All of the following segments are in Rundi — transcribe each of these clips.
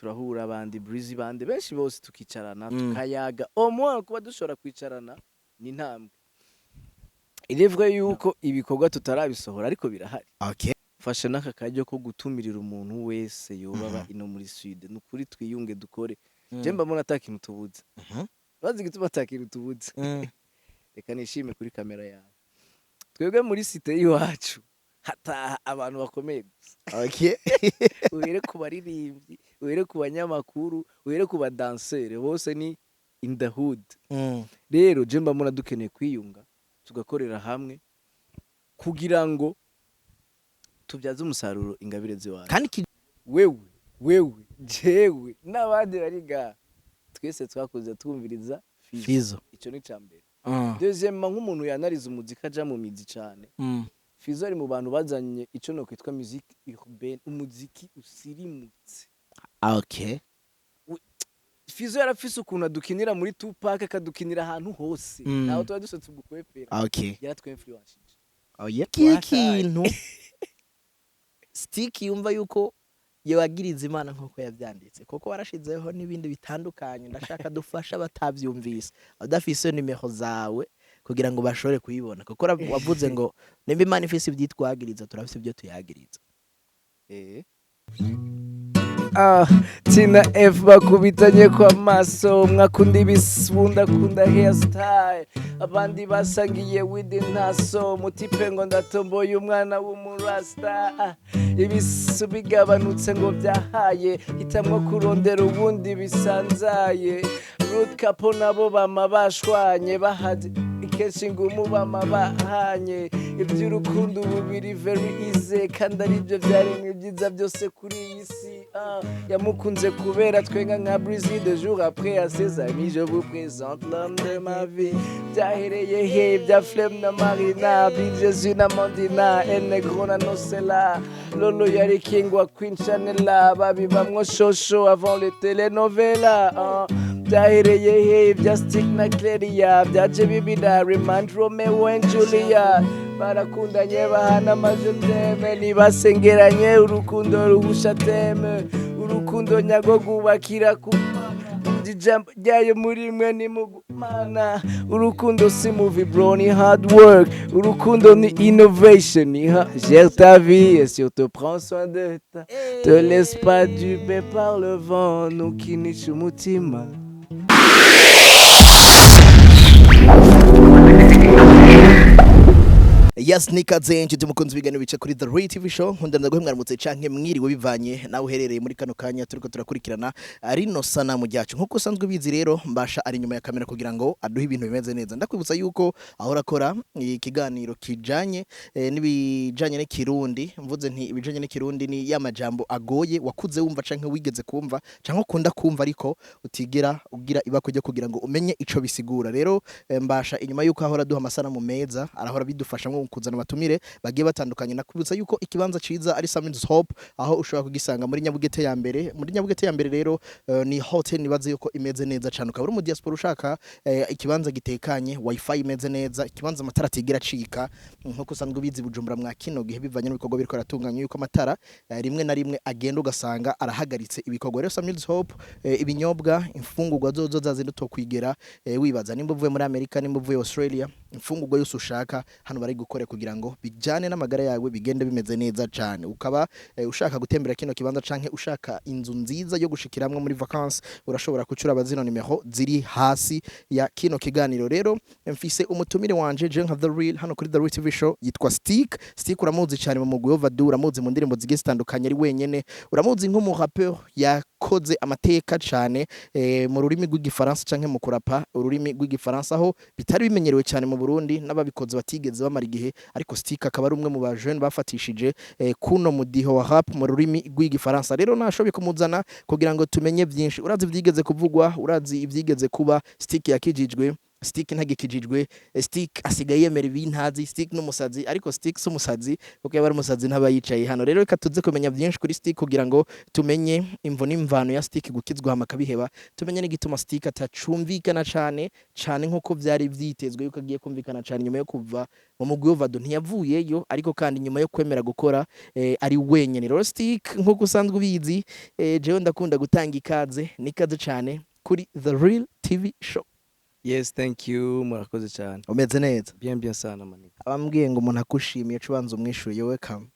Turahura abandi Breezy, bande benshi bose, tukicarana, tukayaga. Au moins kuba dushobora kwicarana ni intambwe. Il est vrai yuko ibikorwa tutarabisohora, ariko birahari. Fashe n'aka karyo ko gutumirira umuntu wese yoba aba ino muri Sud. Ni ukuri, twiyunge, dukore. Je mbona ata kintu tubuze. Bazi igituma ata kintu tubuze? Reka nishime kuri kamera yawe. Twebwe muri cité y'iwacu hataha abantu bakomeye gusa. Uhere ku baririmbyi, uhere ku banyamakuru, uhere ku badansere, bose ni in the hood. Rero je mbona dukeneye kwiyunga, tugakorera hamwe kugira ngo tubyaze umusaruro ingabire z'iwacu. Kandi Wewe, jewe n'abandi bari ngaha, twese twakuze twumviriza Fizzo. Fizzo. Ico ni ca mbere. Deuxièmement, nk'umuntu yanariza umuziki, aja mu mizi cane, Fizzo ari mu bantu bazanye ico no kwitwa musique urbaine, umuziki usirimutse. Fizzo yarafise ukuntu adukinira muri Tupac, akadukinira ahantu hose. Ntaho tuba dushatse gukwepera. Yaratwinfluenshije. Oh yeah. Wataye. Kintu Stick yumva yuko yabagiriza Imana nkuko yavyanditse, kuko warashizeho n'ibindi bitandukanye. Ndashaka dufasha batavyumvise, abadafise nimero zawe, kugira ngo bashobore kuyibona, kuko wavuze ngo nimba Imana ifise ivyitwagiriza, turafise ibyo tuyagiriza. Ah, Tina F bakubitanye kwa maso, umwe akunda ibisunda, akunda hairstyle, abandi basangiye with ntaso mutipe ngo ndatomboye umwana w'umurasta. Ah, ibisu bigabanutse ngo byahaye, hitamwo kurondera ubundi bisanzaye. Ruth Kapo nabo bama bashwanye, bahaze kenshi ngumu bama bahanye. Iby'urukundo ubu biri very easy, kandi aribyo byaremwe byiza byose kuri iyi si. Ah, yamukunze kubera twenga nka Breezy. 2 jours après, à ses amis: "Je vous présente l'homme de ma vie." Byahereye he bya Flem na Marina, Bijezu na Mandina, El Negro na Nosela, Lolo yari king wa Queen Chanela, babibamwo shosho avant les telenovela. Ah, byahereye he bya Stick na Cleria, byaje bibira remind Romeo and Julia, barakundanye bahana ama je t'aime, ntibasengeranye, urukundo ruhusha teme, urukundo nyago rwubakira ku ijambo ryayo muri mwe nimugumana. Urukundo si movie bro, ni hard work. Urukundo ni innovation, ni gère ta vie et surtout prends soin de ta, te laisse pas duper par le vent, ntukinishe umutima. Yes, nikaze inshuti mukunzi ibiganiro bica kuri The Real TV Show. Nkunda ndaguhe mwaramutse canke mwiriwe, bivanye nawe uherereye muri kano kanya turiko turakurikirana rino sanamu ryacu. Nkuko usanzwe ubizi rero, mbasha ari inyuma ya kamera kugira ngo aduhe ibintu bimeze neza. Ndakwibutsa yuko aho urakora ikiganiro kijanye n'ibijanye n'ikirundi. Mvuze nti ibijanye n'ikirundi ni ya majambo agoye wakuze wumva canke wigeze kumva canke ukunda kumva, ariko utigera ugira ibako ryo kugira ngo umenye ico bisigura. Rero mbasha inyuma yuko ahora aduha amasanamu meza, arahora bidufasha nko kuzana abatumire bagiye batandukanye. Nakwibutsa yuko ikibanza ciza ari Summits Hope, aho ushobora kugisanga muri Nyabugete ya mbere. Muri Nyabugete ya mbere rero ni hotel nibaze yuko imeze neza cyane. Ukaba uri mu diaspora ushaka ikibanza gitekanye, wifi imeze neza, ikibanza amatara atigera acika, nkuko usanzwe ubizi Bujumbura mwa kino gihe, bivanye n'ibikorwa biriko biratunganywa, yuko amatara rimwe na rimwe agenda ugasanga arahagaritse ibikorwa. Rero Summits Hope, ibinyobwa, imfungurwa zozo zazindi utokwigera wibaza, nimba uvuye muri Amerika, nimba uvuye Australia, imfungurwa yose ushaka hano bari gukore kugira ngo bijane n'amagara yawe, bigende bimeze neza cyane. Ukaba ushaka gutembera kino kibanza canke ushaka inzu nziza yo gushikiramwo muri vacances, urashobora kucura abazino nimero ziri hasi ya kino kiganiro. Rero mfise umutumire wanje je nka The Real hano kuri The Real TV Show, yitwa Stick. Stick uramuzi cyane mu mugwi Overdue, uramuzi mu ndirimbo zigiye zitandukanye ari wenyene, uramuzi nk'umu rappeur yakoze amateka cyane mu rurimi rw'igifaransa canke mu kurapa ururimi rw'igifaransa, aho bitari bimenyerewe cyane mu Burundi n'ababikoze batigeze bamara igihe. Ariko Stick akaba ari umwe mu ba jeune bafatishije kuno mudiho wa rap mu rurimi rw'igifaransa. Rero nashoboye kumuzana kugira ngo tumenye byinshi. Urazi ivyigeze kuvugwa, urazi ivyigeze kuba, Stick yakijijwe. Stick ntagikijijwe, Stick asigaye yemera ibintazi, Stick n'umusazi. Ariko Stick si umusazi, kuko yaba ari umusazi ntaba yicaye hano. Rero reka tuze kumenya byinshi kuri Stick kugira ngo tumenye imvo n'imvano ya Stick gukizwa hama akabiheba, tumenye n'igituma Stick atacumvikana cane cane nkuko vyari vyitezwe yuko agiye kumvikana cane nyuma yo kuva mu mugwi w'Ovado. Ntiyavuyeyo, ariko kandi nyuma yo kwemera gukora ari wenyene. Rero Stick, nkuko usanzwe ubizi, jewe ndakunda gutanga ikaze, n'ikaze cane kuri The Real TV Show. Yes, thank you, murakoze cyane. Umeze neza? Bien, bien sana, maniga. Abambwiye ngo umuntu akushimiye uca ubanza umwishuye welcome.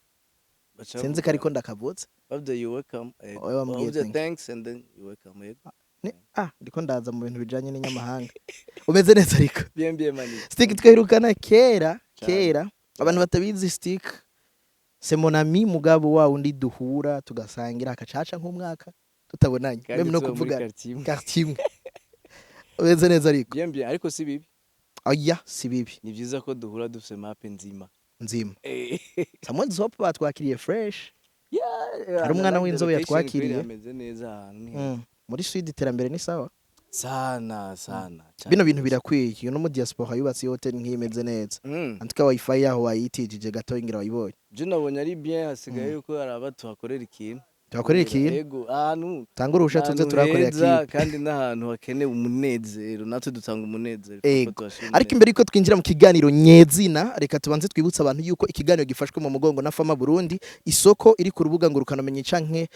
Sinzi ko ariko ndakavutse. Bavuze you welcome. Wowe wambwiye Bavuze thank you. thanks and then you welcome, yego. Ndiko ndaza mu bintu bijanye n'inyamahanga. Umeze neza ariko? Bien, bien, maniga. Stick, twahirukana kera. Cyane. Kera abantu batabizi, Stick c'est mon ami, mugabo wa undi duhura tugasangira akacaca nk'umwaka tutabonanye. Kandi même no tuba muri kuvuga quartier imwe. Quartier imwe. Umeze neza ariko? Bien, bien, ariko si bibi. Oya, si bibi. Ni byiza ko duhura dufise map nzima. Nzima. Samuel Zop batwakiriye fresh. Yeah. Hari umwana w'inzobe yatwakiriye. Ameze neza ahantu ni Muri Sweden iterambere ni sawa. Sana sana cyane. Bino bintu birakwiye, iyo no mu diaspora yubatse hotel nk'iyi imeze neza. Antuka wifi yaho wayitijije gato, ngira wayibonye. Je nabonye ari bien, hasigaye yuko hari aba tuhakorera ikintu. Tuhakorera ikintu. Yego, ahantu Tanga uruhusha tuze ahantu turahakorera heza clip. kandi n'ahantu hakenewe umunezero, natwe dutanga umunezero Ego. kuko tuhashira Ariko umunezero. imbere yuko twinjira mu kiganiro nyezina, reka tubanze twibutse abantu yuko ikiganiro gifashwe mu mugongo na Fama Burundi, isoko iri ku rubuga ngurukanabumenyi canke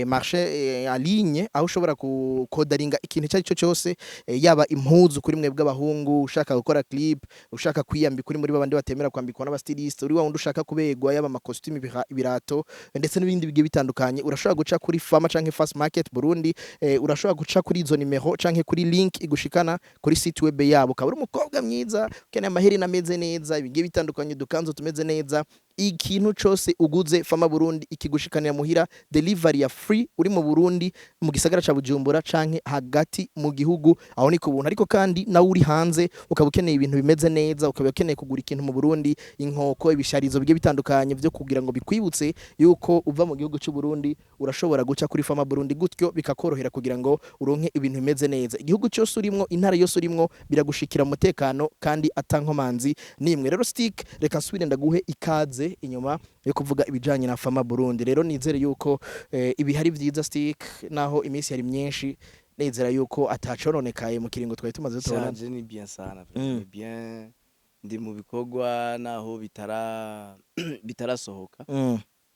marché en ligne, aho ushobora kukodaringa ikintu icyo ari cyo cyose, yaba impuzu kuri mwe bw'abahungu ushaka gukora clip, ushaka kwiyambika, uri muri babandi batemera kwambikwa n'aba styliste, uri wa wundi ushaka kubegwa, yaba amakositimu, ibirato ndetse n'ibindi bigiye bitandukanye. Urashobora guca kuri Fama canke Fast Market Burundi, urashobora guca kuri izo nimero canke kuri link igushikana kuri site web yabo. Ukaba uri umukobwa mwiza ukeneye amaherena ameze neza, ibigiye bitandukanye, udukanzu tumeze neza, ikintu cose uguze, Fama Burundi ikigushikanira muhira, delivery ya free, uri mu Burundi mu gisagara ca Bujumbura canke hagati mu gihugu, aho ni ku buntu. Ariko kandi nawe uri hanze ukaba ukeneye ibintu bimeze neza, ukaba ukeneye kugura ikintu mu Burundi, inkoko, ibisharizo bigiye bitandukanye byo kugira ngo bikwibutse yuko uva mu gihugu cy'u Burundi, urashobora guca kuri Fama Burundi gutyo bikakorohera kugira ngo uronke ibintu bimeze neza. Igihugu cyose urimwo, intara yose urimwo, biragushikira mu mutekano kandi atankomanzi nimwe. Rero Stick, reka nsubire ndaguhe ikaze inyuma yo kuvuga ibijanye na Fama Burundi. Rero nizere yuko ibihari byiza, Stick, naho iminsi yari myinshi, nizera yuko atacononekaye mu kiringo twari tumaze tubona. Shanje ni bien sana, ni bien, ndi mu bikorwa naho bitarasohoka,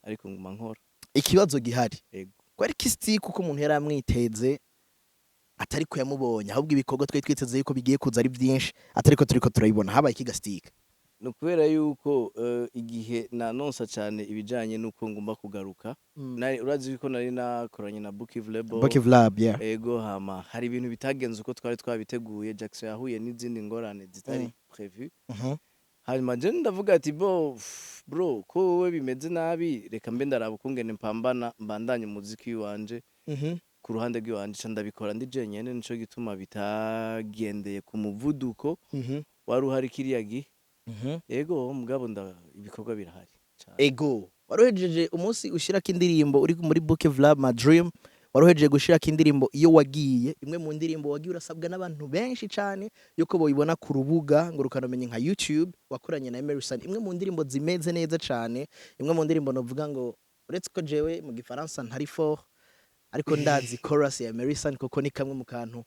ariko nguma nkora. Ikibazo gihari, Ego. ko ariko Stick uko umuntu yari amwiteze atari ko yamubonye, ahubwo ibikorwa twari twiteze yuko bigiye kuza ari byinshi atariko turiko turabibona. Habaye ikiga, Stick? Ni ukubera yuko igihe nanonsa cyane ibijanye n'uko ngomba kugaruka, urazi yuko nari nakoranye na Bookiv Label. Bukiv Lab, yeah. Ego, hama hari ibintu bitagenze uko twari twabiteguye. Jackson yahuye n'izindi ngorane zitari prévu. Hanyuma je ndavuga ati: "Bo bro, ko wowe bimeze nabi, reka mbe ndaraba ukungene mpambana mbandanye umuziki wanje ku ruhande rw'iwanje." Ca ndabikora ndi jenyene, nico gituma bitagendeye ku muvuduko wari uhari kiriya gihe. Ego, mugabo ibikorwa birahari cane. Ego, waruhejeje umunsi ushirako indirimbo uri muri Book of Love, My Dream. Waruhejeje gushirako indirimbo iyo wagiye, imwe mu ndirimbo wagiye urasabwa n'abantu benshi cane yuko boyibona ku rubuga ngurukanabumenyi nka YouTube, wakoranye na Emerson, imwe mu ndirimbo zimeze neza cane, imwe mu ndirimbo novuga ngo uretse ko jewe mu gifaransa ntari fort, ariko ndazi chorus ya Emerson, kuko ni kamwe mu kantu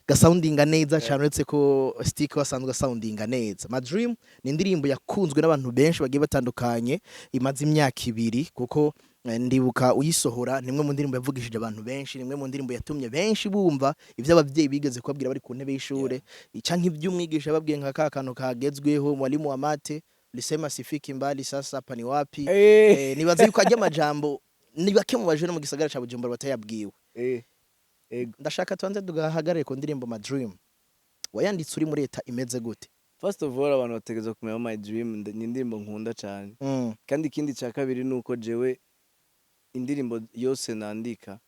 gasoundinga neza cyane, uretse ko Stick wasanzwe soundinga neza. My Dream ni indirimbo yakunzwe n'abantu benshi bagiye batandukanye, imaze imyaka 2, kuko ndibuka uyisohora, nimwe mu ndirimbo yavugishije abantu benshi, nimwe mu ndirimbo yatumye benshi bumva ivyo abavyeyi bigeze kubabwira bari ku ntebe y'ishure, canke ivy'umwigisha yababwiye, nka ka kantu kagezweho: "Mwalimu wa maths ulisema sifiki mbali, sasa hapa ni wapi?" Nibaza yuko ajya amajambo ni bake mu bajene mu gisagara ca Bujumbura batayabwiwe. Ego. Ndashaka tubanze tugahagarare ku ndirimbo My Dream. Wayanditse uri muri état imeze gute? First of all, abantu bategerezwa kumenya My Dream ni indirimbo nkunda cane. Kandi ikindi cya kabiri ni uko jewe indirimbo yose nandika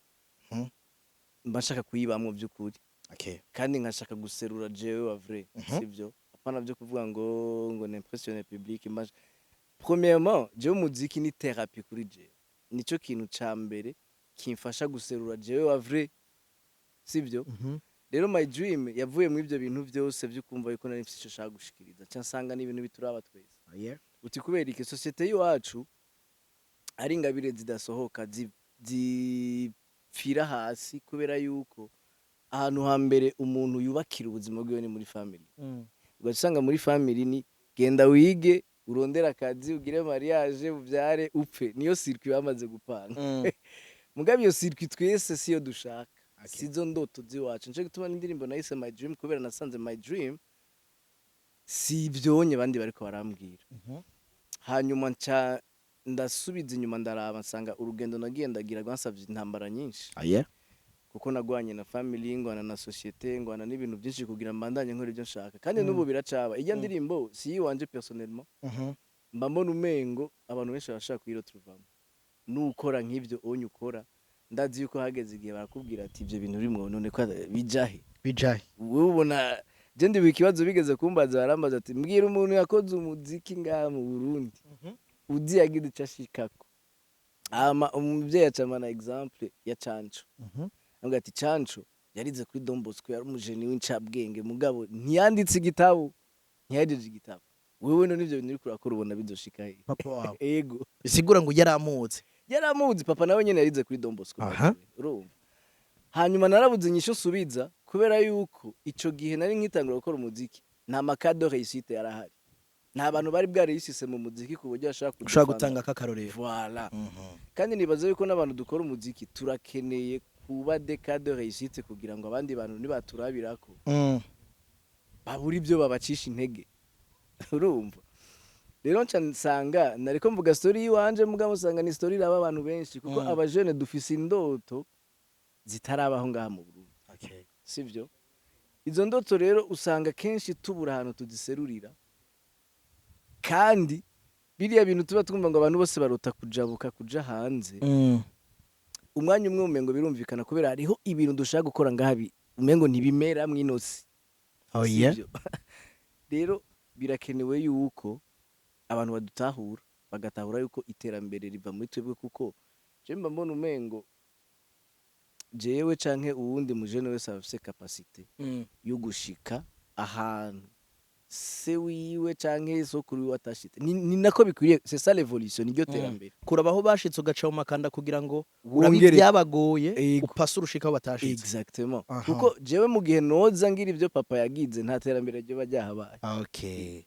mba nshaka kuyibamwo by'ukuri, kandi nkashaka guserura jewe wa vrai. Sivyo, apana byo kuvuga ngo n'impressionne public. Mba premièrement, jewe umuziki ni thérapie kuri jewe, nico kintu ca mbere kimfasha guserura jewe wa vrai, sivyo? Rero My Dream yavuye mu ivyo bintu vyose vyo kumva yuko nari mfise ico nshaka gushikiriza, nca nsanga ni ibintu bituraba twese. Uti kubera iki? Société y'iwacu ari ingabire zidasohoka, zipfira hasi, kubera yuko ahantu hambere umuntu yubakira ubuzima bwiwe ni muri family. Ugaca usanga muri family ni genda wige, urondere akazi, ugire mariage, uvyare, upfe. Niyo circuit bamaze gupanga. Mugabo iyo circuit twese siyo dushaka, sizo ndoto z'iwacu. Nico gituma n'indirimbo nayise My Dream, kubera nasanze my dream si ivyonye abandi bariko barambwira. Hanyuma nca ndasubiza inyuma, ndaraba, nsanga urugendo nagiye ndagira rwansavye intambara nyinshi, kuko nagwanye na family, ngwana na société, ngwana n'ibintu byinshi kugira mbandanye nkora ibyo nshaka. Kandi n'ubu biracaba. Ijya ndirimbo si iyiwanje personnellement, mba mbona umengo abantu benshi barashaka kuyirotruvamo. Nukora nk'ivyo onye ukora, ndazi yuko hageze igihe barakubwira ati: "Ibyo bintu urimwo none ko bijahe?" Bijahe? Wowe ubona je ndibuka ikibazo bigeze kumbaza, barambaza ati: "Mbwira umuntu yakoze umuziki ngaha mu Burundi uzi yagize ico ashikako." Hama umuvyeyi acamana exemple ya Canco, avuga ati: "Canco yarize kuri Don Bosco, yari umujeni w'incabwenge, mugabo ntiyanditse igitabo, ntiyahejeje igitabo. Wewe none ivyo bintu uriko urakora ubona bizoshika hehe?" Papa wawe? Ego. Bisigura ngo yaramuzi. Yaramuzi, papa nawe nyene yarize kuri Don Bosco. By the way, urumva, hanyuma narabuze inyishu subiza, kubera yuko ico gihe nari nkitangura gukora umuziki, nta ma cas de réussite yarahari, nta bantu bari bwareyisise mu muziki ku buryo bashobora Ushobora kudefanda. gutanga akakarorero. Voilà. Kandi nibaza yuko n'abantu dukora umuziki turakeneye kuba des cas de réussite, kugira ngo abandi bantu nibaturabirako babura ibyo babacisha intege. Urumva rero, nca nsanga nariko mvuga story yiwanje, mugabo usanga ni story iraba abantu benshi, kuko abajene dufise indoto zitarabaho ngaha mu Burundi. Sivyo? Izo ndoto rero usanga kenshi tubura ahantu tuziserurira. Kandi biriya bintu tuba twumva ngo abantu bose barota kujabuka kuja hanze, umwanya umwe umengo birumvikana, kubera hariho ibintu dushaka gukora ngaha umengo ntibimera mw'inosi. Sivyo? Rero birakenewe yuko abantu badutahura, bagatahura yuko iterambere riva muri twebwe, kuko je mba mbona umengo jewe canke uwundi mujene wese aba afise capacité yo gushika ahantu se wiwe canke sokuru wiwe atashitse. Ni nako bikwiriye, c'est ça l'évolution, niryo terambere. Kuraba aho bashitse, ugaca mu makanda kugira ngo urabe Wongere. ibyabagoye, Ego. upase urushika aho batashitse. Exactement. Kuko jewe mu gihe noza ngira ivyo papa yagize, nta terambere ryoba ryahabaye. Okay,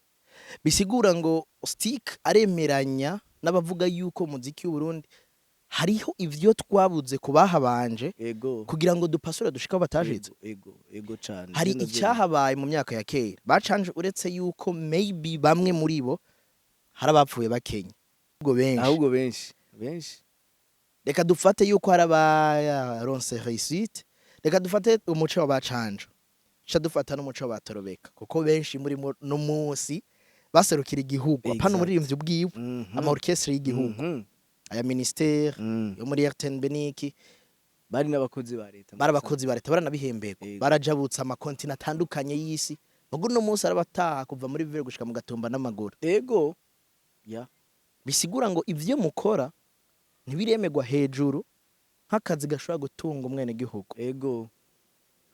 bisigura ngo Stick aremeranya n'abavuga yuko muziki w'u Burundi hariho ivyo twabuze kubahabanje kugira ngo dupasure dushika aho batashitse. Ego cane. Hari Je ndavyemera. icyahabaye mu myaka ya kera bacanje, uretse yuko maybe bamwe muri bo hari abapfuye bakenya, ubwo benshi Ahubwo benshi benshi. Reka dufate yuko hari abaronse réussite. Reka dufate umuco w'abacanje, ca dufata n'umuco w'abatorobeka, kuko benshi muri no munsi baserukira igihugu, apana umuririmbyi ubwiwe, ama orchestre y'igihugu, aya ministère yo muri RTNB niki. Bari n'abakozi ba leta. Bari abakozi ba leta, baranabihemberwa, barajabutse amakontina atandukanye y'isi. Mugo uno munsi arabataha kuva muri ville gushika mu Gatumba n'amaguru. Ego ya. Bisigura ngo ivyo mukora ntibiremegwa hejuru nk'akazi gashobora gutunga umwenegihugu.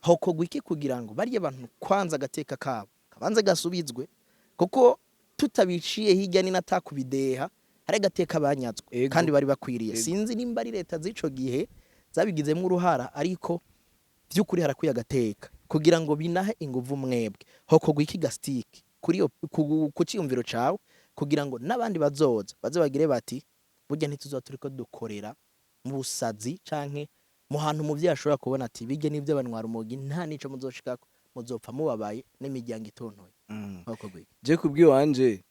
Hokorwa iki kugira ngo barya bantu kwanza agateka kabo kabanze gasubizwe? Kuko tutabiciye hirya ni natakubideha, hari agateka banyazwe kandi bari bakwiriye. Sinzi nimba ari leta z'ico gihe zabigizemo uruhara, ariko by'ukuri harakwiye agateka kugira ngo binahe inguvu mwebwe. Hokorwa iki gastike kuri iyo ku ciyumviro cawe, kugira ngo n'abandi bazoza baze bagire bati: "Burya ntituzoba turiko dukorera mu busazi canke mu hantu umuvyeyi ashobora kubona ati bijye n'ivyo bantwara umugi, nta nico muzoshikako, muzopfa mubabaye n'imiryango itontoye"? Hokorwa iki? Je kubwiwanje,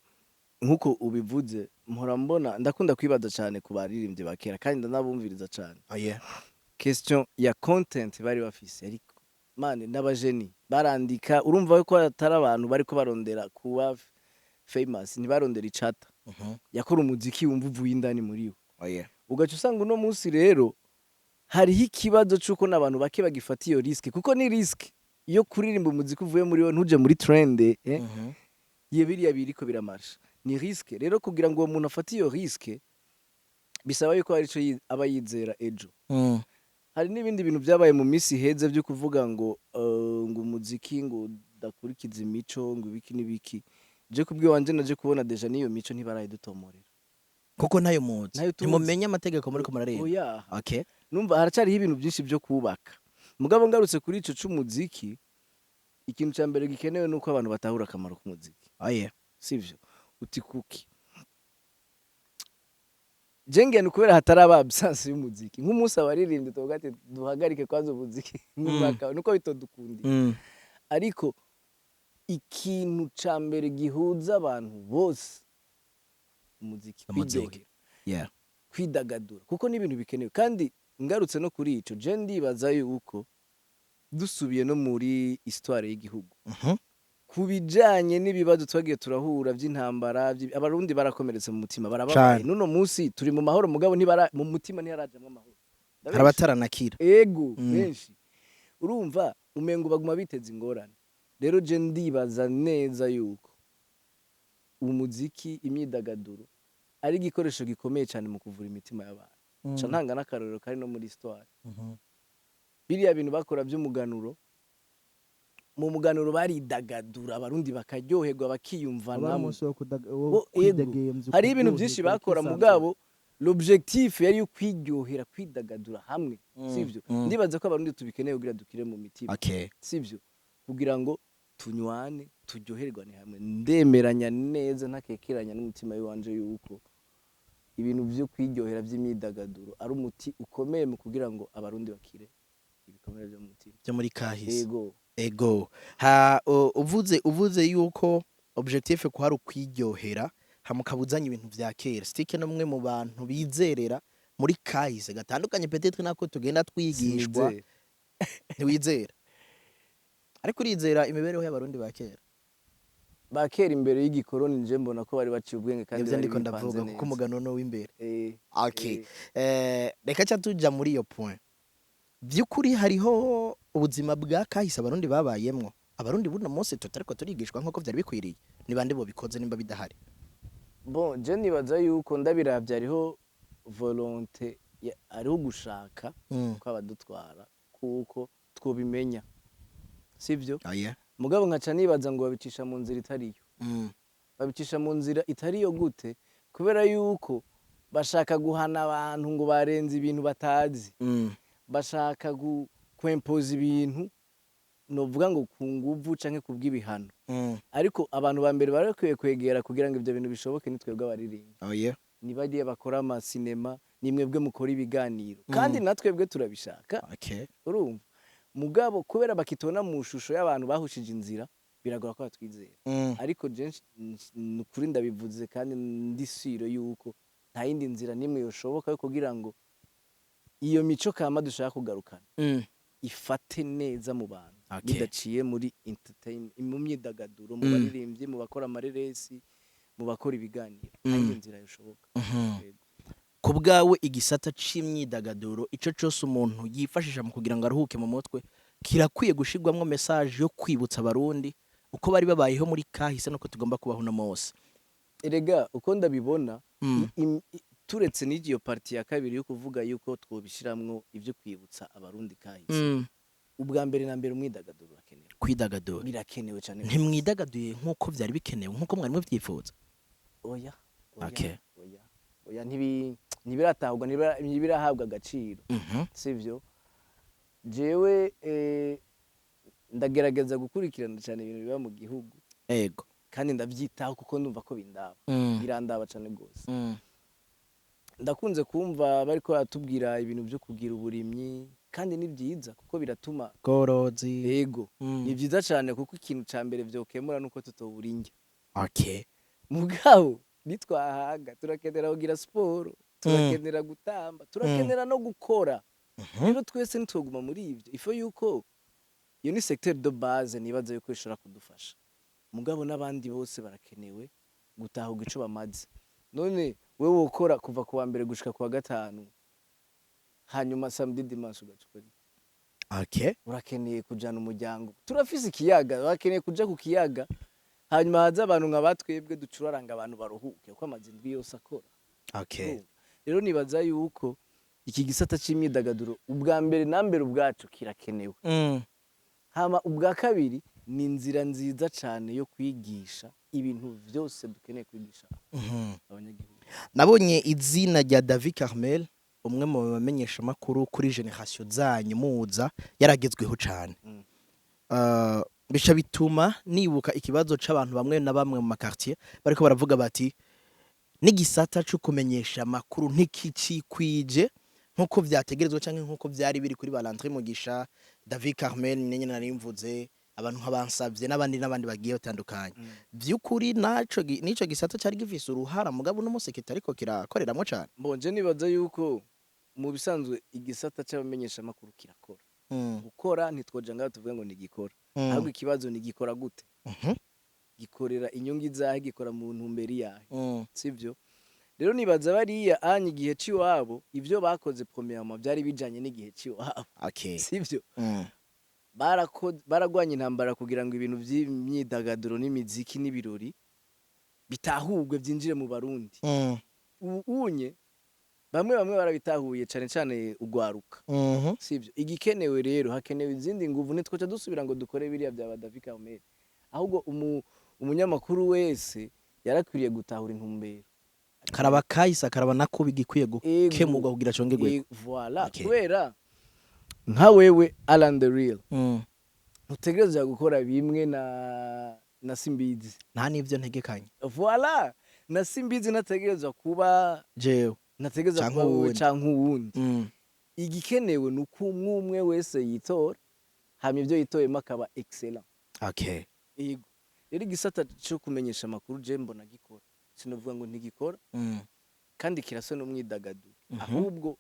nkuko ubivuze, mpora mbona, ndakunda kwibaza cyane ku baririmbyi ba kera, kandi ndanabumviriza cyane. Oh yeah. Question ya content bari bafise, ariko mane n'abajeni barandika, urumva ko atari abantu bariko barondera kuba famous, ntibarondera icata. Yakora umuziki wumva uvuye indani muri we. Oh yeah. Ugaca usanga uno munsi rero hariho ikibazo c'uko n'abantu bake bagifata iyo risque, kuko ni risque iyo kuririmba umuziki uvuye muri we, ntuje muri trend, ye biriya biriko biramarsha, ni risque. Rero kugira ngo uwo muntu afate iyo risque, bisaba yuko hari ico aba yizera ejo. Hari n'ibindi bintu byabaye mu minsi iheze byo kuvuga ngo ngo umuziki ngo udakurikiza imico, ngo ibiki n'ibiki. Je kubwiwanje naje kubona déjà n'iyo mico ntibarayidutomorera. Kuko ntayo muzi. Ntayo tuzi. Ntimumenye amategeko muriko murarenga. Oya. Okay. Numva haracyariho ibintu byinshi byo kubaka. Mugabo ngarutse kuri ico c'umuziki, ikintu ca mbere gikenewe nuko abantu batahura akamaro k'umuziki. Oh yeah. Sivyo? Uti kuki? Je ngenda kubera hataraba absence y'umuziki, nk'umunsi abaririmbyi tuvuga ati duhagarike kwanza umuziki nk'umwaka, nuko bitodukundiye. Ariko ikintu ca mbere gihuza abantu bose, umuziki. Umuziki. Kwiryohera, kwidagadura, kuko ni ibintu bikenewe. Kandi ngarutse no kuri ico, je ndibaza yuko dusubiye no muri histoire y'igihugu, ku bijanye n'ibibazo twagiye turahura vy'intambara, abarundi barakomeretse mu mutima, barababaye. Cane. N'uno munsi turi mu mahoro, mugabo ntibara mu mutima ntiharajamwo amahoro. Hari abataranakira. Ego. Benshi urumva umengo baguma biteza ingorane. Rero je ndibaza neza yuko umuziki, imyidagaduro, ari igikoresho gikomeye cyane mu kuvura imitima y'abantu. Ca ntanga n'akarorero kari no muri histoire. Biriya bintu bakora by'umuganuro, mu muganuro baridagadura, abarundi bakaryoherwa, aba ari bakiyumvanamo. umunsi wo wo Bo, ego. kwidegemvya, Hari ibintu byinshi ukuryoherwa, bakora, ukisanzura. mugabo l'objectif yari yo kwiryohera, kwidagadura hamwe. Sivyo? Ndibaza ko abarundi tubikeneye kugira dukire mu mitima. Sivyo? Kugira ngo tunywane, turyoherwane hamwe. Ndemeranya neza, ntakekeranya n'umutima w'iwanje yuko ibintu vyo kwiryohera vy'imyidagaduro ari umuti ukomeye mu kugira ngo abarundi bakire ibikomere vyo mu mutima. Byo muri kahise. Ego. Ego. Ha uvuze yuko objectif ko hari ukwiryohera, hamukabuzanya ibintu vya kera. Stike n'umwe mu bantu bizerera muri kahise gatandukanye peut-être nako tugenda twigishwa. Sinizera. Ntiwizera, ariko urizera imibereho y'abarundi ba kera? Ba kera imbere y'igikoroni, nje mbona ko bari baciye ubwenge kandi Nivyo bari ndiko bipanze ndavuga, neza. kuko umugano no w'imbere. Okay. Eh. Reka ca tuja muri iyo point. Vy'ukuri hariho ubuzima bwa kahise abarundi babayemwo, abarundi buno munsi tutariko turigishwa nkuko vyari bikwiriye. Ni bande bobikoze nimba bidahari? Bon, je nibaza yuko ndabiravye hariho volonté, hariho gushaka kw'abadutwara kuko twobimenya, sivyo? Oh, yeah. Mugabo nkaca nibaza ngo babicisha mu nzira itariyo. Babicisha mu nzira itariyo gute? Kubera yuko bashaka guhana abantu ngo barenze ibintu batazi. Bashaka kwempoza ibintu, novuga ngo ku nguvu canke kubw'ibihano. Ariko abantu ba mbere bari bakwiye kwegera kugira ngo ivyo bintu bishoboke ni twebwe abaririmbyi. Oh, yeah. Ni bariya bakora amasinema, ni mwebwe mukora ibiganiro, kandi natwebwe turabishaka. Urumva, mugabo kubera bakitona mu shusho y'abantu bahushije inzira, biragora ko batwizera. Ariko je ni ukuri ndabivuze kandi ndi sûre yuko nta yindi nzira n'imwe yoshoboka yo kugira ngo iyo mico kama dushaka kugarukana ifate neza mu bantu bidaciye muri entertainment, mu myidagaduro, mu baririmbyi, mu bakora amareresi, mu bakora ibiganiro. Nta yindi nzira yoshoboka. Yego. Ku bwawe, igisata c'imyidagaduro, ico cose umuntu yifashisha mu kugira ngo aruhuke mu mutwe, kirakwiye gushirwamwo message yo kwibutsa abarundi uko bari babayeho muri kahise nuko tugomba kubaho uno munsi? Erega uko ndabibona, turetse n'iyo partie ya kabiri yo kuvuga yuko twobishiramwo ivyo kwibutsa abarundi kahise, ubwa mbere na mbere umwidagaduro urakenewe. Kwidagadura. Birakenewe cyane. Ntimwidagaduye nk'uko vyari bikenewe, nk'uko mwari muvyifuza? Oya, oya. Oya, oya, ntibiratahurwa, ntibirahabwa agaciro. Sivyo? Jewe ndagerageza gukurikirana cyane ibintu biba mu gihugu. Kandi ndabyitaho kuko ndumva ko bindaba. Birandaba cyane rwose. Ndakunze kumva bariko baratubwira ibintu byo kugira uburimyi, kandi ni byiza kuko biratuma Bworozi. Yego. Ni byiza cyane kuko ikintu ca mbere vyokemura nuko tutobura indya. Mugabo nitwahaga turakenera kugira siporo, turakenera gutamba, turakenera no gukora. Rero twese ntitwoguma muri ivyo ifo yuko iyo ni secteur de base nibaza yuko ishobora kudufasha. Mugabo n'abandi bose barakenewe gutahuga ico bamaze. None wewe wokora kuva ku wa mbere gushika ku wa gatanu, hanyuma samedi, dimanche ugaca ukora iki? Urakeneye kujana umuryango, turafise ikiyaga, urakeneye kuja ku kiyaga, hanyuma haza abantu nka batwebwe ducuraranga abantu baruhuke kuko amaze indwi yose akora. Urumva? Rero nibaza yuko Iki gisata c'imyidagaduro, ubwa mbere na mbere ubwacu kirakenewe. Hama ubwa kabiri, ni inzira nziza cane yo kwigisha ibintu vyose dukeneye kwigisha abanyagihugu. Nabonye izina rya David Carmel, umwe mu bamenyesha makuru kuri génération zanyu muza, yaragezweho cane. Bica bituma nibuka ikibazo c'abantu bamwe na bamwe mu ma quartier bariko baravuga bati n'igisata co kumenyesha amakuru ntikikikwije nkuko vyategerezwa canke nkuko vyari biri kuri ba Landry Mugisha, David Carmel nyene narimvuze, abantu nk'abansavye n'abandi n'abandi bagiye batandukanye. Vy'ukuri naco nico gisata cari gifise uruhara, mugabo uno munsi kitariko kirakoreramwo cane. Mbonje nibaza yuko mu bisanzwe igisata c'abamenyesha amakuru kirakora. Gukora ntitwoja ngaho tuvuge ngo ntigikora, ahubwo ikibazo ntigikora gute, gikorera inyungu izahe, gikora mu ntumbero iyahe? Sivyo? Rero nibaza bariya anya igihe c'iwabo, ivyo bakoze premièrement byari bijanye n'igihe c'iwabo. Sivyo? Baragwanye intambara kugira ngo ibintu vy'imyidagaduro n'imiziki n'ibirori bitahurwe, vyinjire mu Barundi. Ubu unye bamwe bamwe barabitahuye, cane cane ugwaruka. Sivyo? Igikenewe rero, hakenewe izindi nguvu. Ntitwoca dusubira ngo dukore biriya bya ba David Carmel, ahubwo umunyamakuru wese yarakwiriye gutahura intumbero. Karaba kahise, akaraba nako bigikwiye gukemurwa kugira congerwe. Voilà. Kubera nka wewe Alan the Real, ntutegerezwa gukora bimwe na Simbizi. Nta n'ivyo ntegekanye. Voilà, na Simbizi ntategerezwa kuba jewe ntategerezwa canke kuba wowe uwundi. Canke uwundi. Igikenewe ni uko umwe umwe wese yitora, hama ivyo yitoyemo akaba excellent. Yego, rero igisata cyo kumenyesha amakuru je mbona gikora, sinovuga ngo ntigikora, kandi kirasa n'umwidagaduro. Ahubwo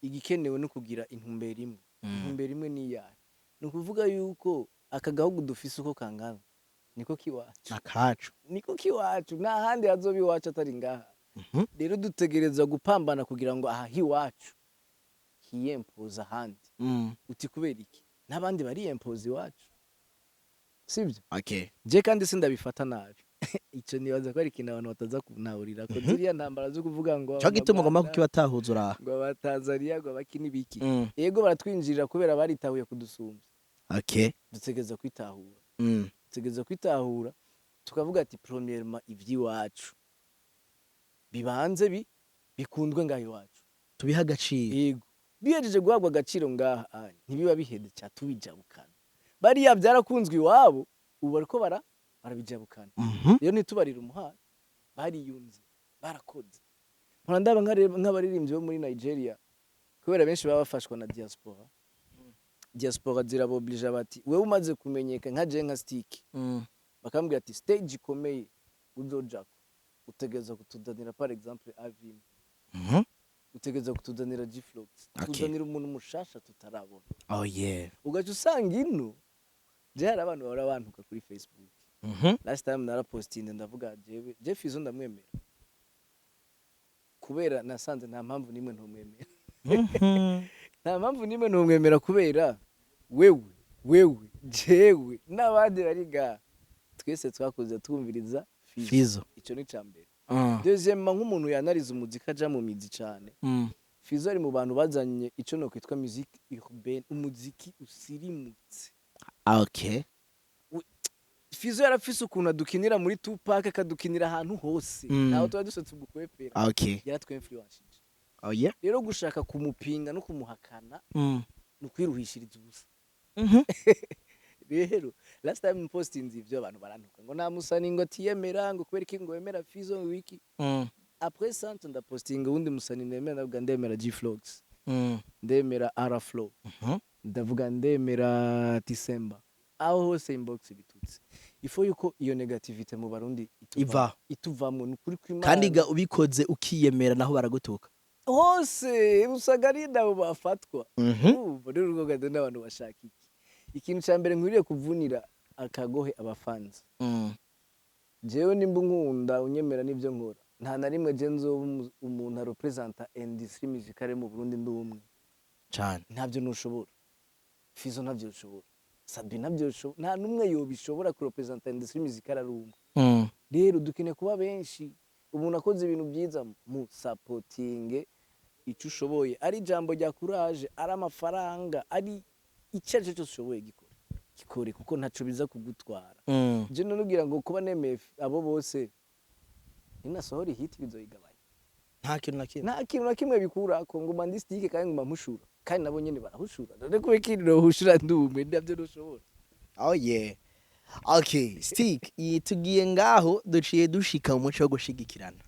igikenewe ni ukugira intumbero imwe. Intumbero imwe ni iyahe? Ni ukuvuga yuko aka gahugu dufise uko kangana niko kiwacu. Akacu. Niko kiwacu, nta handi hazoba iwacu atari ngaha. Rero dutegerezwa gupambana kugira ngo aha hiwacu hiyempoza ahandi. Uti kubera iki? N'abandi bariyempoza iwacu, sibyo? Je kandi sindabifata nabi ico, nibaza ko ari ikintu abantu bataza kuntahurira ko ziriya ntambara zo kuvuga ngo Cyo gituma ugomba Abanyarwanda, kukibatahuza uraha. ngo Abatanzania, ngo abaki n'ibiki. Yego, baratwinjirira kubera baritahuye kudusumbya. Dutegereza kwitahura. Dutegereza kwitahura, tukavuga ati premièrement ivy'iwacu bibanze bikundwe ngaha iwacu. Tubihe agaciro. Yego, bihejeje guhabwa agaciro ngaha anya, ntibiba biheze ca tubijabukana. Bariya byarakunzwe iwabo, ubu bariko barabijabukana. Rero ntitubarire umuhanda, bariyunze, barakoze. Mpora ndaba nk'abaririmbyi bo muri Nigeria, kubera benshi baba bafashwa na diaspora. Diaspora ziraboblige bati wewe umaze kumenyeka nka je, nka Stick, bakambwira ati stage ikomeye uzojako utegereza kutuzanira par exemple Avim, utegereza kutuzanira G-Flox, tuzanira umuntu mushasha tutarabona. Ugaca usanga ino je hari abantu bahora bantuka kuri Facebook. Last time narapostinze ndavuga jewe Jeff Izo ndamwemera, kubera nasanze nta mpamvu nimwe ntumwemera. Nta mpamvu nimwe ntumwemera, kubera wewe jewe n'abandi bari ngaha twese twakuze twumviriza Fizzo. Fizzo. Ico ni ca mbere. Deuxièmement, nk'umuntu yanariza umuziki, aja mu mizi cane, Fizzo ari mu bantu bazanye ico no kwitwa musique urbaine, umuziki usirimutse. Fizzo yarafise ukuntu adukinira muri Tupac, akadukinira ahantu hose. Ntaho tuba dushatse gukwepera. Yaratwinfluenshije. Rero gushaka kumupinga no kumuhakana ni ukwiruhishiriza ubusa. Rero last time postinze ivyo, abantu barantuka ngo nta musani ngo atiyemera, ngo kubera iki ngo wemera Fizzo, ngo wiki. Après ça ndapostinga uwundi musani nemera, ndavuga ndemera G-Flox, ndemera R-Flow, ndavuga ndemera Tisemba. Aho hose inbox bitutse. Ifo yuko iyo négativité mu Barundi Iva. ituvamwo, ni ukuri kw'Imana. Kandi ga ubikoze ukiyemera naho baragutuka. Hose usanga ari nabo bafatwa. Urumva rero urwo rwego n'abantu bashaka iki? Ikintu cya mbere nkwiriye kuvunira akagohe abafanzi, jewe nimba unkunda, unyemera n'ibyo nkora, nta na rimwe je nzoba umuntu arepresenta industrie musicale mu Burundi ndi umwe. Cane. Ntabyo ntushobora, Fizzo ntabyo ushobora, Sabi ntabyo ushobora, nta n'umwe yobishobora kurepresenta industrie musicale ari umwe. Rero dukeneye kuba benshi. Umuntu akoze ibintu byiza mu supportinge. Ico ushoboye, ari ijambo rya courage, ari amafaranga, ari icyo ari cyo cyose ushoboye, gikore, gikore, kuko ntaco biza kugutwara. Je none ugira ngo kuba nemeye abo bose, ninasohora ihiti bizoyigabanya? Nta kintu na kimwe. Nta kintu na kimwe bikurako. Nguma ndi Stick kandi nguma mpushura, kandi nabo nyene barahushura. None kubera iki nohushura ndumwe navyo ntushobora? Oh yeah, okay, Stick, iyi tugiye ngaho, duciye dushika mu muco wo gushigikirana.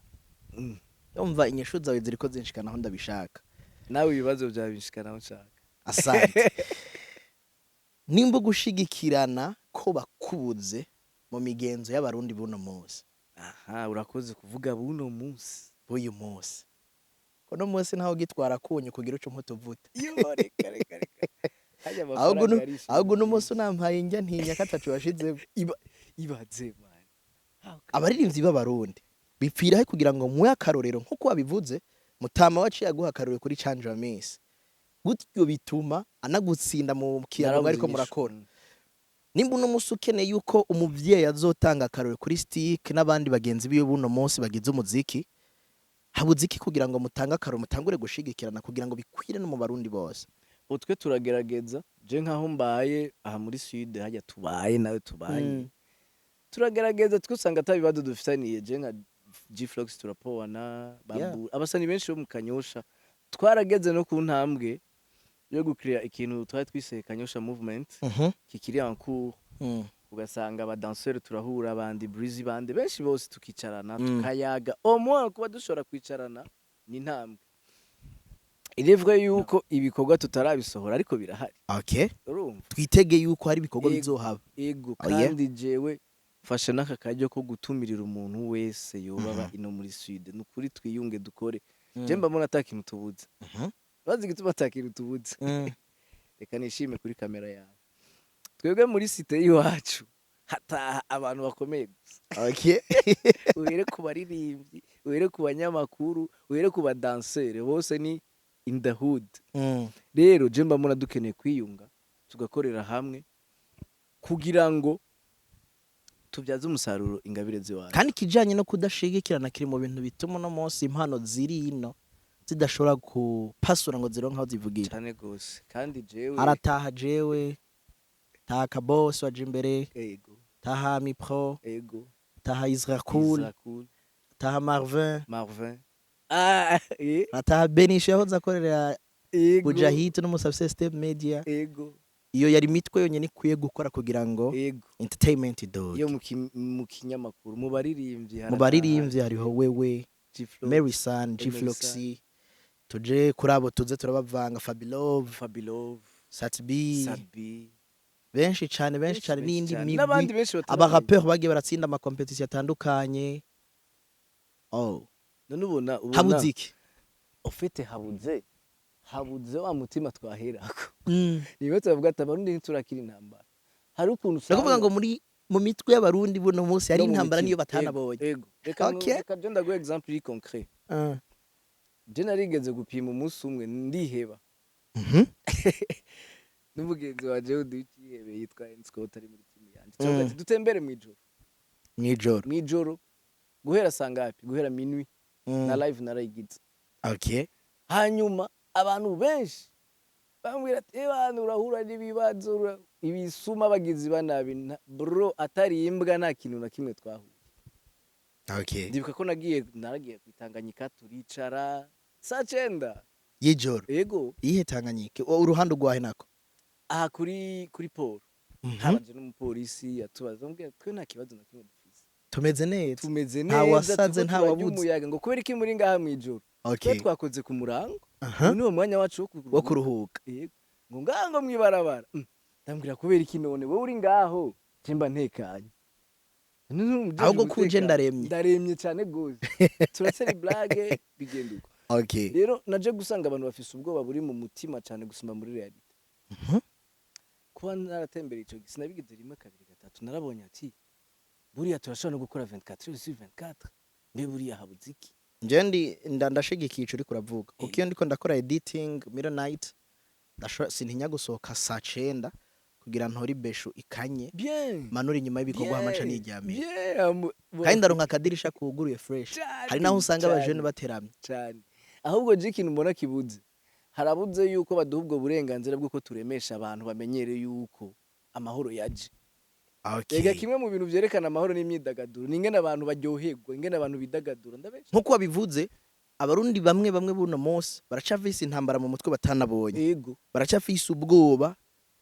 Umva, inyishu zawe ziriko zinshikana aho ndabishaka. Nawe ibibazo byawe binshikana aho nshaka. Asante. Nimba gushigikirana ko bakubuze mu migenzo y'Abarundi buno munsi, Aha, urakoze kuvuga buno munsi. B'uyu munsi, kuno munsi ntawe ugitwara kunyu kugira uco mputuvuta. Yo, reka reka reka. Hajya Ahubwo amafaranga yarishe. Ahubwo uno munsi unampaye indya ntinya ko atacu washizemo. Ibaze man. Abaririmbyi b'Abarundi bipfira he kugira ngo muhe akarorero nk'uko wabivuze? Mutama waciye aguha akarorero kuri Canje wa Miss, gutyo bituma anagutsinda mu kiyago Narabuze ariko inyishu. murakora. Nimba uno munsi ukeneye yuko umuvyeyi azotanga akarorero kuri Stick n'abandi bagenzi biwe buno munsi bagize umuziki, habuze iki kugira ngo mutange akarorero, mutangure gushigikirana kugira ngo bikwire no mu Barundi bose? Utwe turagerageza. Je nkaho mbaye aha muri Sud, hajya tubaye nawe tubaye, turagerageza. Twusanga ata bibazo dufitaniye. Je nka G-Flox turapowana, Babu, abasani benshi bo mu Kanyosha. Twarageze no ku ntambwe yo gukrea ikintu twari twise Kanyosha Movement, kikiri en cours. Ugasanga abadanseri turahura, abandi Breezy, bande benshi bose tukicarana, tukayaga. Au moins kuba dushobora kwicarana ni intambwe. Il est vrai yuko ibikorwa tutarabisohora, ariko birahari. Urumva? Twitege yuko hari ibikorwa Ego. bizohaba. Ego. Oh, yeah? Kandi jewe mfashe n'aka karyo ko gutumirira umuntu wese yobaba ino muri Sud, ni ukuri twiyunge, dukore. Je mbona ata kintu tubuze. Bazi igituma ata kintu tubuze? Reka nishime kuri kamera yawe. Twebwe muri cité y'iwacu hataha abantu bakomeye gusa. Uhere ku baririmbyi, uhere ku banyamakuru, uhere ku badansere, bose ni in the hood. Rero je mbona dukeneye kwiyunga, tugakorera hamwe kugira ngo tubyaze umusaruro ingabire z'iwacu. Kandi ikijanye no kudashigikirana kiri mu bintu bituma uno munsi impano ziri ino zidashobora gupasura ngo zironke aho zivugira. Cyane gose. Kandi jewe Harataha jewe, taha Kabos waje imbere, taha Mipro, taha Israel Cool, Isra Cool. taha Marvin, Marvin. Hataha Benisha yahoze akorera Bujahid n'umusafise Step Media. Iyo yari imitwe yonyene ikwiye gukora kugira ngo entertainment dog. Iyo mu kinyamakuru, mu baririmbyi, Mu harataha baririmbyi hariho wewe, G-Flox, Mary San, Mary G-Floxy, tuje kuri abo tuze turabavanga, Fabilove, Fabilove, Satbi, Sabi, benshi cane, benshi cane, n'iyindi migwi, n'abandi benshi bataramenya. Abarapeur bagiye baratsinda amakompetisiyo atandukanye. Oh, None ubona habuze iki? Ufite habuze wa mutima twaherako. Niba tubavuga ati Abarundi ntiturakira intambara, hari ukuntu Ndakuvuga ngo muri mu mitwe y'Abarundi buno munsi hari no mu intambara mitima. Niyo batanabonye. Ego. Reka reka je ndaguha exemple iri concret. Je narigeze gupima umunsi umwe ndiheba n'umugenzi wanje wundi w'ikihebe yitwa Scott, ari muri timu yanje. Turavuga ati dutembere mw'ijoro. Mw'ijoro. Mw'ijoro guhera sangapi? Guhera minuit. Na live narayigize. Hanyuma abantu benshi bambwira ati: "Eh, bantu urahura n'ibibazo, ibisuma, bagizi ba nabi." Bro, atari imbwa nta kintu na kimwe twahuye. Ndibuka ko naragiye kwitanganyika, turicara saa 9 Y'ijoro? Ego. Iyihe Tanganyika? Uruhande urwahe nako? Aha kuri port. Habanje n'umupolisi atubaza, ambwira twe nta kibazo na kimwe dufise. Tumeze neza. Tumeze Nta neza, wasaze, turiko nta turarya wabuze. umuyaga. Ngo kubera iki muri ngaha mw'ijoro? Twe twakoze ku murango. Uyu niwo mwanya wacu wo kuruhuka. Wo kuruhuka. Yego. Ngo ngaho, ngo mwibarabara. Ndambwira kubera iki none wowe uri ngaho, je mba ntekanye. None uri Ahubwo kuje umutekano. Ndaremye. Ndaremye cyane gose. Turasera blague, bigenda uko. Rero naje gusanga abantu bafise ubwoba buri mu mutima cyane gusumba muri réalité. Kuba naratembereye ico gihe, sinabigize rimwe, kabiri, gatatu, narabonye ati buriya turashobora no gukora 24 heures sur 24. Mbe buriya habuze iki? Nje ndi ndashigikiye ico uriko uravuga, kuko iyo ndiko ndakora editing middle night, sintinya gusohoka saa 9 kugira ntore ibeshu ikanye, Bien. manura inyuma y'ibikorwa, hama nca niryamiye. Bien. Kandi ndaronka akadirisha kuguruye fresh. Cane, Hari naho usanga cane. abajene bateramye. Cyane. Ahubwo je ikintu mbona kibuze, harabuze yuko baduha ubwo burenganzira bw'uko turemesha abantu, bamenyere yuko amahoro yaje. Ega kimwe mu bintu vyerekana amahoro n'imyidagaduro ni ingene abantu baryoherwa, ingene abantu bidagadura, ndabesha? Nkuko wabivuze, Abarundi bamwe bamwe buno munsi baracafise intambara mu mutwe batanabonye. Baracafise ubwoba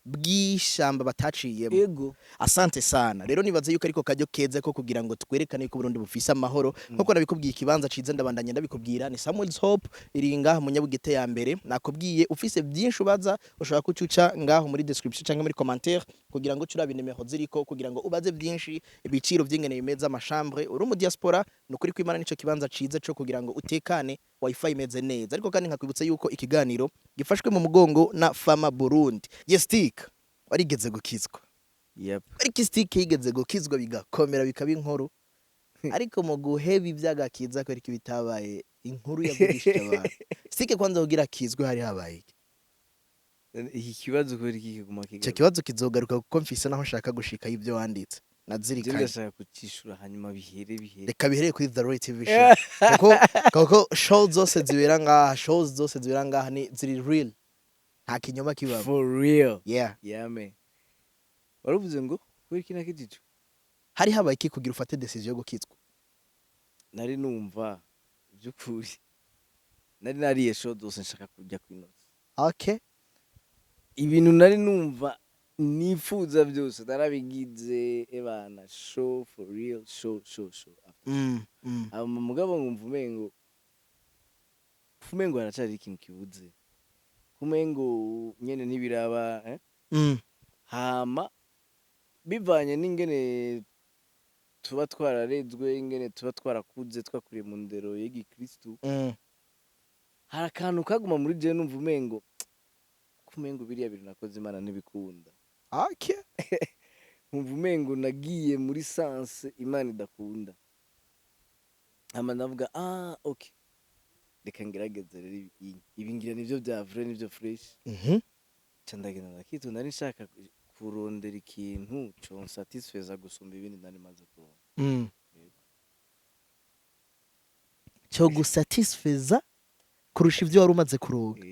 bw'ishamba bataciyemo. Asante sana. Rero nibaze yuko ariko kajyo keza ko kugira ngo twerekane yuko Burundi bufise amahoro. Nkuko nabikubwiye, ikibanza ciza, ndabandanya ndabikubwira, ni Samuel's Hope, iri ngaha mu Nyabugete ya mbere. Nakubwiye, ufise byinshi ubaza, ushobora kucuca ngaho muri description cyangwa muri commentaire kugira ngo ucurabe nimero ziriko, kugira ngo ubaze byinshi, ibiciro by'ingene bimeze, amachambre. Uri mu diaspora, ni ukuri kw'Imana, nico kibanza ciza co kugira ngo utekane, wifi imeze neza. Ariko kandi nkakwibutsa yuko ikiganiro gifashwe mu mugongo na Fama Burundi. Yes, Stick, warigeze gukizwa. Yep. Ariko Stick yigeze gukizwa bigakomera, bikaba inkuru, ariko mu guheba iby'agakiza kwereka ibitabaye inkuru yavugishije abantu. Stick, kwanza kugira akizwe hari habaye iki? Iki kibazo kubera iki kiguma Icyo kigaruka? kibazo kizogaruka kuko mfise naho nshaka gushika y'ibyo wanditse. Je Nazirikanye. ndashaka kucishura, hanyuma bihere bihere. Reka bihereye kuri The Roy TV Show, kuko show zose zibera ngaha, shows zose zibera ngaha ni ziri real, nta kinyoma kibamo. For real. Yeah. Yeah man, waruvuze ngo kubera iki nakijijwe? Hari habaye iki kugira ufate decision yo gukizwa? Nari numva by'ukuri nari nariye show zose, nshaka kujya kwinoza. Ibintu nari numva nifuza byose narabigize, ebana, show for real, show show show after. Hama mugabo nkumva umengo haracari ikintu kibuze, kumengo nyene ntibiraba, eh? Hama bivanye n'ingene tuba twararezwe, ingene tuba twarakuze, twakuriye mu ndero y'igikristu, hari akantu kaguma muri jewe, numva umengo kumengo biriya bintu nakoze Imana ntibikunda. Nkumva umengo nagiye muri sens Imana idakunda. Hama ndavuga: "Ah, okay, reka ngerageze rero ibi ngira nivyo vya vrai, nivyo fresh." Ca ndagenda ndakitonda, nari nshaka kurondera ikintu consatisfeza gusumba ibindi nari maze kuronka. Yego. Cyo gusatisfeza kurusha ibyo wari umaze kuronka.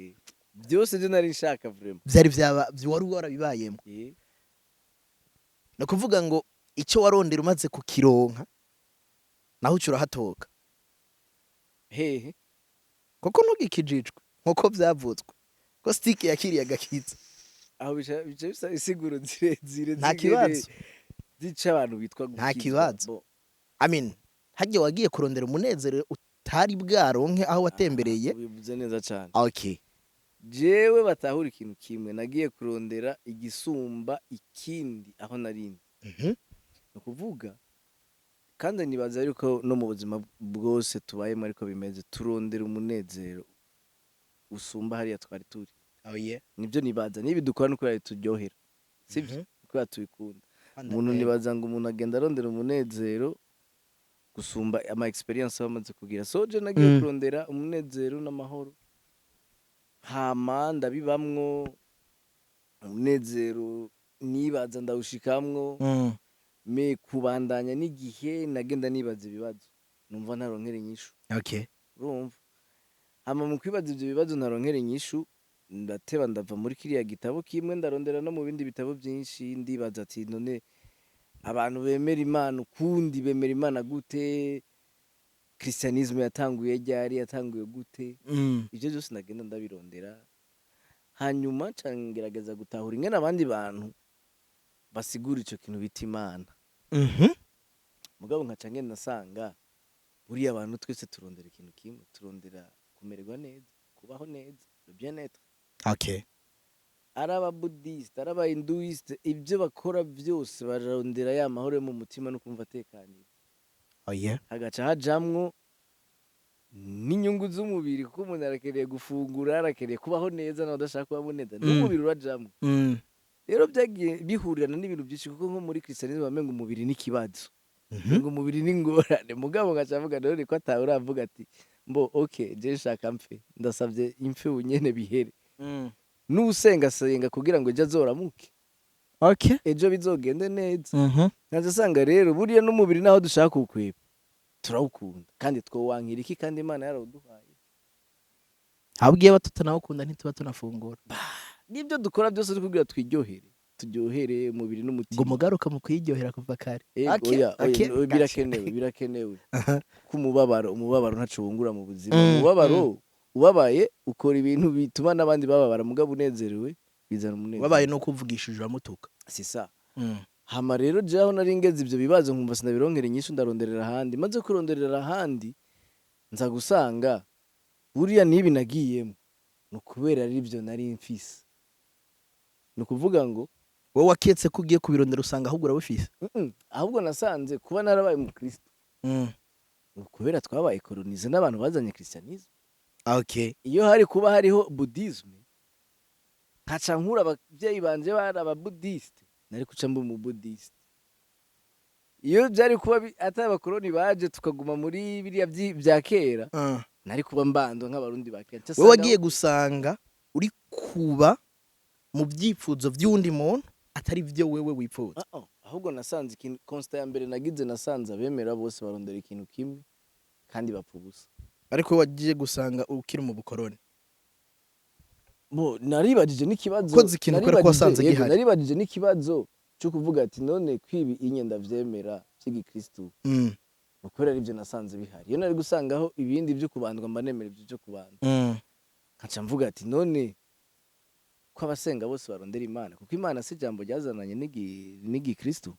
Byose byo nari nshaka vraiment. Byari byaba wari warabibayemo. Ni ukuvuga ngo icyo warondera umaze kukironka, naho uca urahatoka. Hehe? Kuko ntugikijijwe nkuko byavutswe ko Stick yakiriye agakiza. Aho bica bisa isiguro zirezire Nta kibazo. zica abantu bitwa Nta gukizwa. kibazo. Bo, I mean, harya wagiye kurondera umunezero utari bwaronke aho watembereye. Ubivuze neza cyane. Jewe batahura ikintu kimwe: nagiye kurondera igisumba ikindi aho narindi. Ni ukuvuga kandi nibaza yuko no mu buzima bwose tubayemo ariko bimeze, turondera umunezero usumba hariya twari turi. Oh yeah. Nibyo nibaza, nibi dukora nuko turyohera, sibyo? Kubera tubikunda. Umuntu nibaza ngo umuntu agenda arondera umunezero gusumba ama experience aba amaze kugira. So je nagiye kurondera umunezero n'amahoro, hama ndabibamwo umunezero, nibaza ndawushikamwo. Me kubandanya n'igihe nagenda nibaza ibibazo, numva ntaronkera inyishu. Urumva, hama mu kwibaza ivyo bibazo ntaronkera inyishu, ndateba ndava muri kiriya gitabo kimwe, ndarondera no mu bindi bitabo byinshi. Ndibaza ati: "None abantu bemera Imana ukundi bemera Imana gute? Christianisme yatanguye ryari? Yatanguye gute?" Ivyo byose ndagenda ndabirondera, hanyuma nca ngerageza gutahura ingene abandi bantu basigura ico kintu bita Imana. Mugabo nkaca ngenda nsanga buriya abantu twese turondera ikintu kimwe: turondera kumererwa neza, kubaho neza, le bien-être. Ari aba bouddhiste, ari aba hindouiste, ibyo bakora byose bararondera ya mahoro yo mu mutima no kumva atekaniwe. Oh yeah. Hagaca hajamwo n'inyungu z'umubiri, kuko umuntu arakeneye gufungura, arakeneye kubaho neza, nawe udashaka kubaho neza, n'umubiri urajamwo. Rero byagiye bihurirana n'ibintu byinshi, kuko nko muri christianisme bamenga umubiri n'ikibazo, ngo umubiri n'ingorane. Mugabo ngaca avuga none ko atawe uravuga ati: "Mbo okay, je nshaka mfe, ndasavye impfe unyene bihere." N'usenga senga kugira ngo ejo azoramuke, ejo bizogende neza. Nkaca asanga rero buriya n'umubiri naho dushaka kuwukwepa turawukunda, kandi twowankira iki kandi Imana yarawuduhaye? Ahubwo iyo tutanawukunda ntituba tunafungura. N'ibyo dukora byose turi kugira twiryohere, turyohere umubiri Ngo n'umutima. Mugaruka mu kwiryohera kuva kare. Ego, Okay, oya, oya, okay, no, gotcha. Birakenewe, birakenewe ko umubabaro ntaco wungura mu buzima. Umubabaro, ubabaye ukora ibintu bituma n'abandi bababara, mugabo unezerewe bizana umunezero. Wabaye no kuvugishije uramutuka. C'est ça. Hama rero jaho nari ngeze ivyo bibazo nkumva sinabironkera inyishu, ndaronderera ahandi. Maze kuronderera ahandi, nza gusanga buriya nibi nagiyemo ni ukubera ari byo nari mfise. Ni ukuvuga ngo Wowe waketse ko ugiye kubirondera, usanga ahubwo urabufise. Ahubwo nasanze kuba narabaye umukristo ni ukubera twabaye colonisé n'abantu bazanye christianisme. Iyo hari kuba hariho bouddhisme, nkaca nkura abavyeyi banje bari ababudiste, nari kuca mba umubudiste. Iyo byari kuba atari abakoroni baje, tukaguma muri biriya vya kera, nari kuba mbandwa nk'Abarundi ba kera. Nca Wowe wagiye nsanga gusanga uri kuba mu byifuzo by'undi muntu, atari byo wewe wifuza. Ah, ah, ahubwo nasanze ikintu, constat ya mbere nagize, nasanze abemera bose barondera ikintu kimwe kandi bapfa ubusa. Ariko wowe wagiye gusanga ukiri mu bukoroni. Bo naribajije n'ikibazo. Ukoze ikintu kubera ko wasanze yego, gihari. Naribajije n'ikibazo cyo kuvuga ati: none kwibi inye ndavyemera vy'igikristu, ni ukubera arivyo nasanze bihari. Iyo nari gusangaho ibindi vyo kubandwa, mba nemera ivyo vyo kubandwa. Nkaca mvuga ati: none ko abasenga bose barondera Imana, kuko Imana si ijambo ryazananye n'igikristu.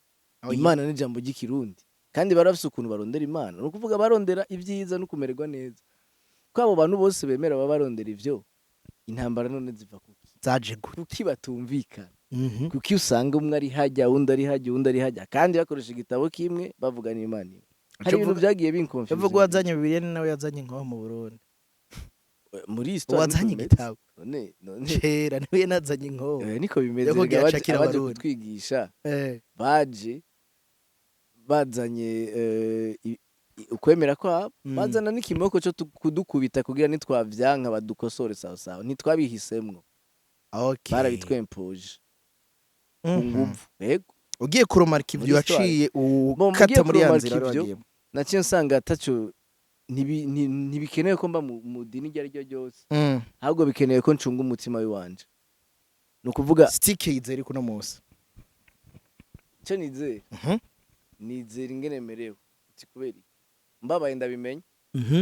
Imana ni ijambo ry'Ikirundi, kandi barafise ukuntu barondera Imana, ni ukuvuga barondera ibyiza no kumererwa neza. Ko abo bantu bose bemera baba barondera ivyo, intambara none ziva kuki? Zaje gute? Kuki batumvikana? Kuki usanga umwe ari hajya, undi ari hajya, undi ari hajya, kandi bakoresha igitabo kimwe, bavuga n'Imana imwe? Hari ibintu byagiye binconfuse. Uvuga uwazanye Bibiliya ni nawe yazanye inkoho mu Burundi. Muri histoire Uwazanye niko bimeze. igitabo None kera niwe yanazanye inkoho. Niko bimeze. Yo kugira Erega acakira abaje Abarundi. kutwigisha baje bazanye ukwemera kwabo, bazana n'ikimoko cyo kudukubita kugira nitwavyanka badukosore sawa sawa. Ntitwabihisemwo, barabitwempoje ku nguvu, yego. Ugiye kuremarqua ivyo Muri histoire. waciye Bo, ukata mugiye muri ya kuremarqua nzira wari ivyo, wagiyemo. Naciye nsanga ataco ntibikenewe ko mba mu dini iryo ari ryo ryose, ahubwo bikenewe ko ncunga umutima w'iwanje. Ni ukuvuga Stick yizera kuno munsi? Icyo nizera, nizera ingene merewe. Uti kubera iki? Mbabaye ndabimenya,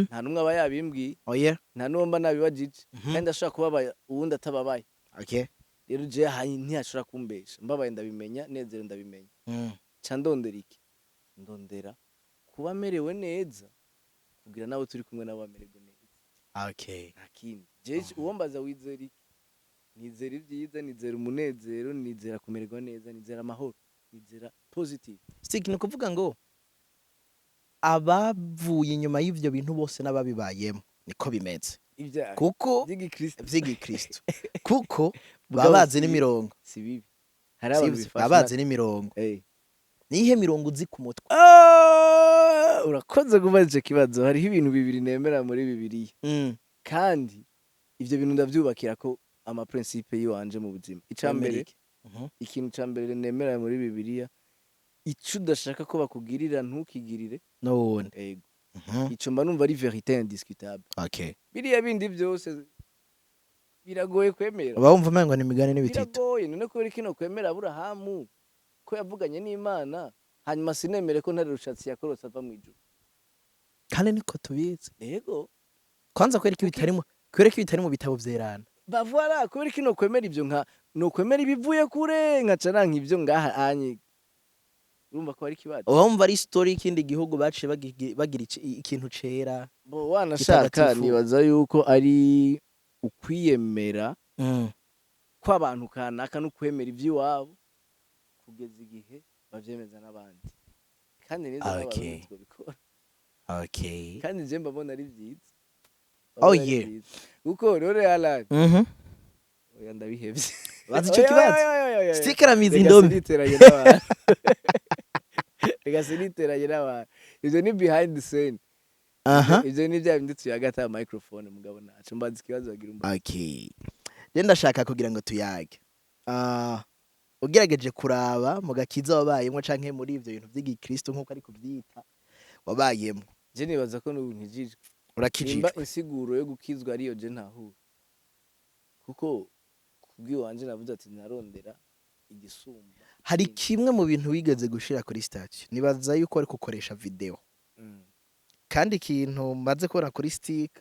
nta n'umwe aba yabimbwiye, Oya. nta n'uwo mba nabibajije, kandi ndashobora kubabaye uwundi atababaye. Rero jewe ntiyashobora kumbesha. Mbabaye ndabimenya, nezerewe ndabimenya. Ca ndondera iki? Ndondera kuba merewe neza kugira nawe turi kumwe nabo bamererwe neza. Nta kindi. Jewe uwo mbaza: wizera iki? Nizera ibyiza, nizera umunezero, nizera kumererwa neza, nizera amahoro, nizera positive. Stick, ni ukuvuga ngo abavuye inyuma y'ivyo bintu bose n'ababibayemo niko bimeze? Ibyaha Kuko by'igikristo? Vy'igikristo, kuko Mugabo baba bazi n'imirongo. Si bibi, hari abantu Sivyo? bifasha. Baba bazi n'imirongo. Niyihe mirongo uzi ku mutwe? Ah, urakoze kubaza ico kibazo. Hariho ibintu bibiri nemera muri Bibiliya, kandi ivyo bintu ndavyubakira ko ama principe yiwanje mu buzima. Ica mbere, ikintu ca mbere nemera muri Bibiliya: ico udashaka ko bakugirira, ntukigirire. N'uwundi. Ego. Ico mba numva ari vérité indiscutable. Biriya bindi byose biragoye kwemera. Uba wumva umengo ni imigani n'ibitito. Biragoye. None kubera kino kwemera Aburahamu ko yavuganye n'Imana, hanyuma sinemere ko Ntare Rushatsi yakorotse ava mu ijuru? Kandi niko tubizi. Yego. Kwanza kwereka ibitari mu bitabo vyerana. Bavura kubera kino kwemera ivyo, nka no kwemera ibivuye kure, nkaca nanka ivyo ngaha anye, urumva ko ari ikibazo. Uba wumva ari story y'ikindi gihugu baciye bagira ikintu cera. Bo wanashaka Gitagatifu. nibaza yuko ari ukwiyemera kw'abantu kanaka no kwemera ivy'iwabo kugeza igihe bavyemeza n'abandi, kandi nizo n'Abarundi twobikora. Kandi je mbabona ari vyiza. Oh, Mbabona ari yeah. vyiza. Kuko rero Alan, oya, ndabihevye. Bazi ico Oya, kibazo? oya, oya, oya, oya. Stick aramiza Reka indome. siniteranye n'abantu. Reka siniteranye n'abantu. Ivyo ni behind the scene. Ivyo ni bya bindi tuyaga ata microphone. Mugabo naco mbaza ikibazo bagira umbaza. Okay, je ndashaka kugira ngo tuyage. Ugerageje kuraba mu gakiza wabayemo canke muri ivyo bintu vy'igikristo nk'uko ari kuvyita wabayemo. Je nibaza ko n'ubu nkijijwe. Nimba Urakijijwe. insiguro yo gukizwa ariyo je ntahura. Kuko kubw'iwanje navuze ati narondera igisumba Hari ikindi. kimwe mu bintu wigeze gushira kuri statut, nibaza yuko ari gukoresha video. Kandi ikintu maze kubona kuri Stick,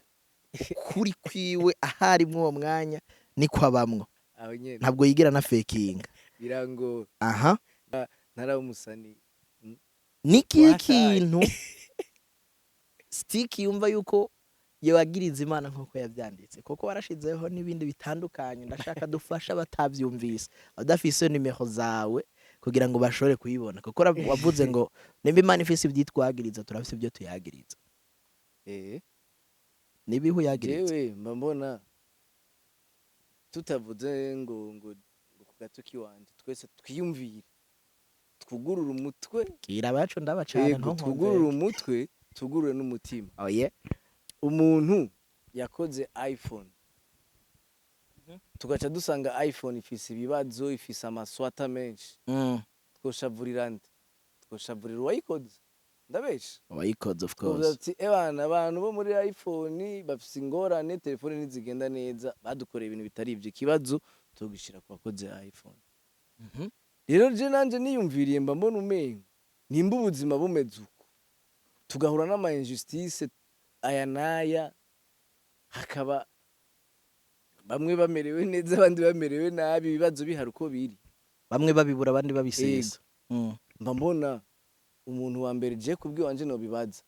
ukuri kwiwe aharimwo uwo mwanya niko abamwo. Aho nyene. Ntabwo yigira na fakinga. Birangora. Aha. Ntaraba umusani. Nikihe Wataye. kintu Stick yumva yuko yabagiriza Imana nk'uko yavyanditse, kuko warashizeho n'ibindi bitandukanye? Ndashaka dufasha abatavyumvise, abadafise nimero zawe, kugira ngo bashobore kuyibona, kuko wavuze ngo nimba Imana ifise ivyitwagiriza, turafise ibyo tuyagiriza. Nibihe uyagiriza? Jewe mba mbona tutavuze ngo ku gato kiwanje, twese twiyumvire, twugurure umutwe. Kira abacu ndabacana. Yego, twugurure umutwe, tugurure n'umutima. Oh yeah. Umuntu yakoze iPhone, tugaca dusanga iPhone ifise ibibazo, ifise amaswata menshi, twoshavurira nde? Twoshavurira uwayikoze? Ndabesha? Wayikoze, of Twovuga course. ati: "Ebana, abantu bo muri iPhone bafise ingorane, telefone ntizigenda neza, badukoreye ibintu bitari ivyo." Ikibazo tugishira ku bakoze iPhone. Rero je nanje niyumviriye, mba mbona umengo nimba ubuzima bumeze uko, tugahura n'ama injustice aya n'aya, hakaba bamwe bamerewe neza, abandi bamerewe nabi, ibibazo bihari uko biri, bamwe babibura, abandi babisesa. Mba mbona umuntu wa mbere je kubwiwanje nobibaza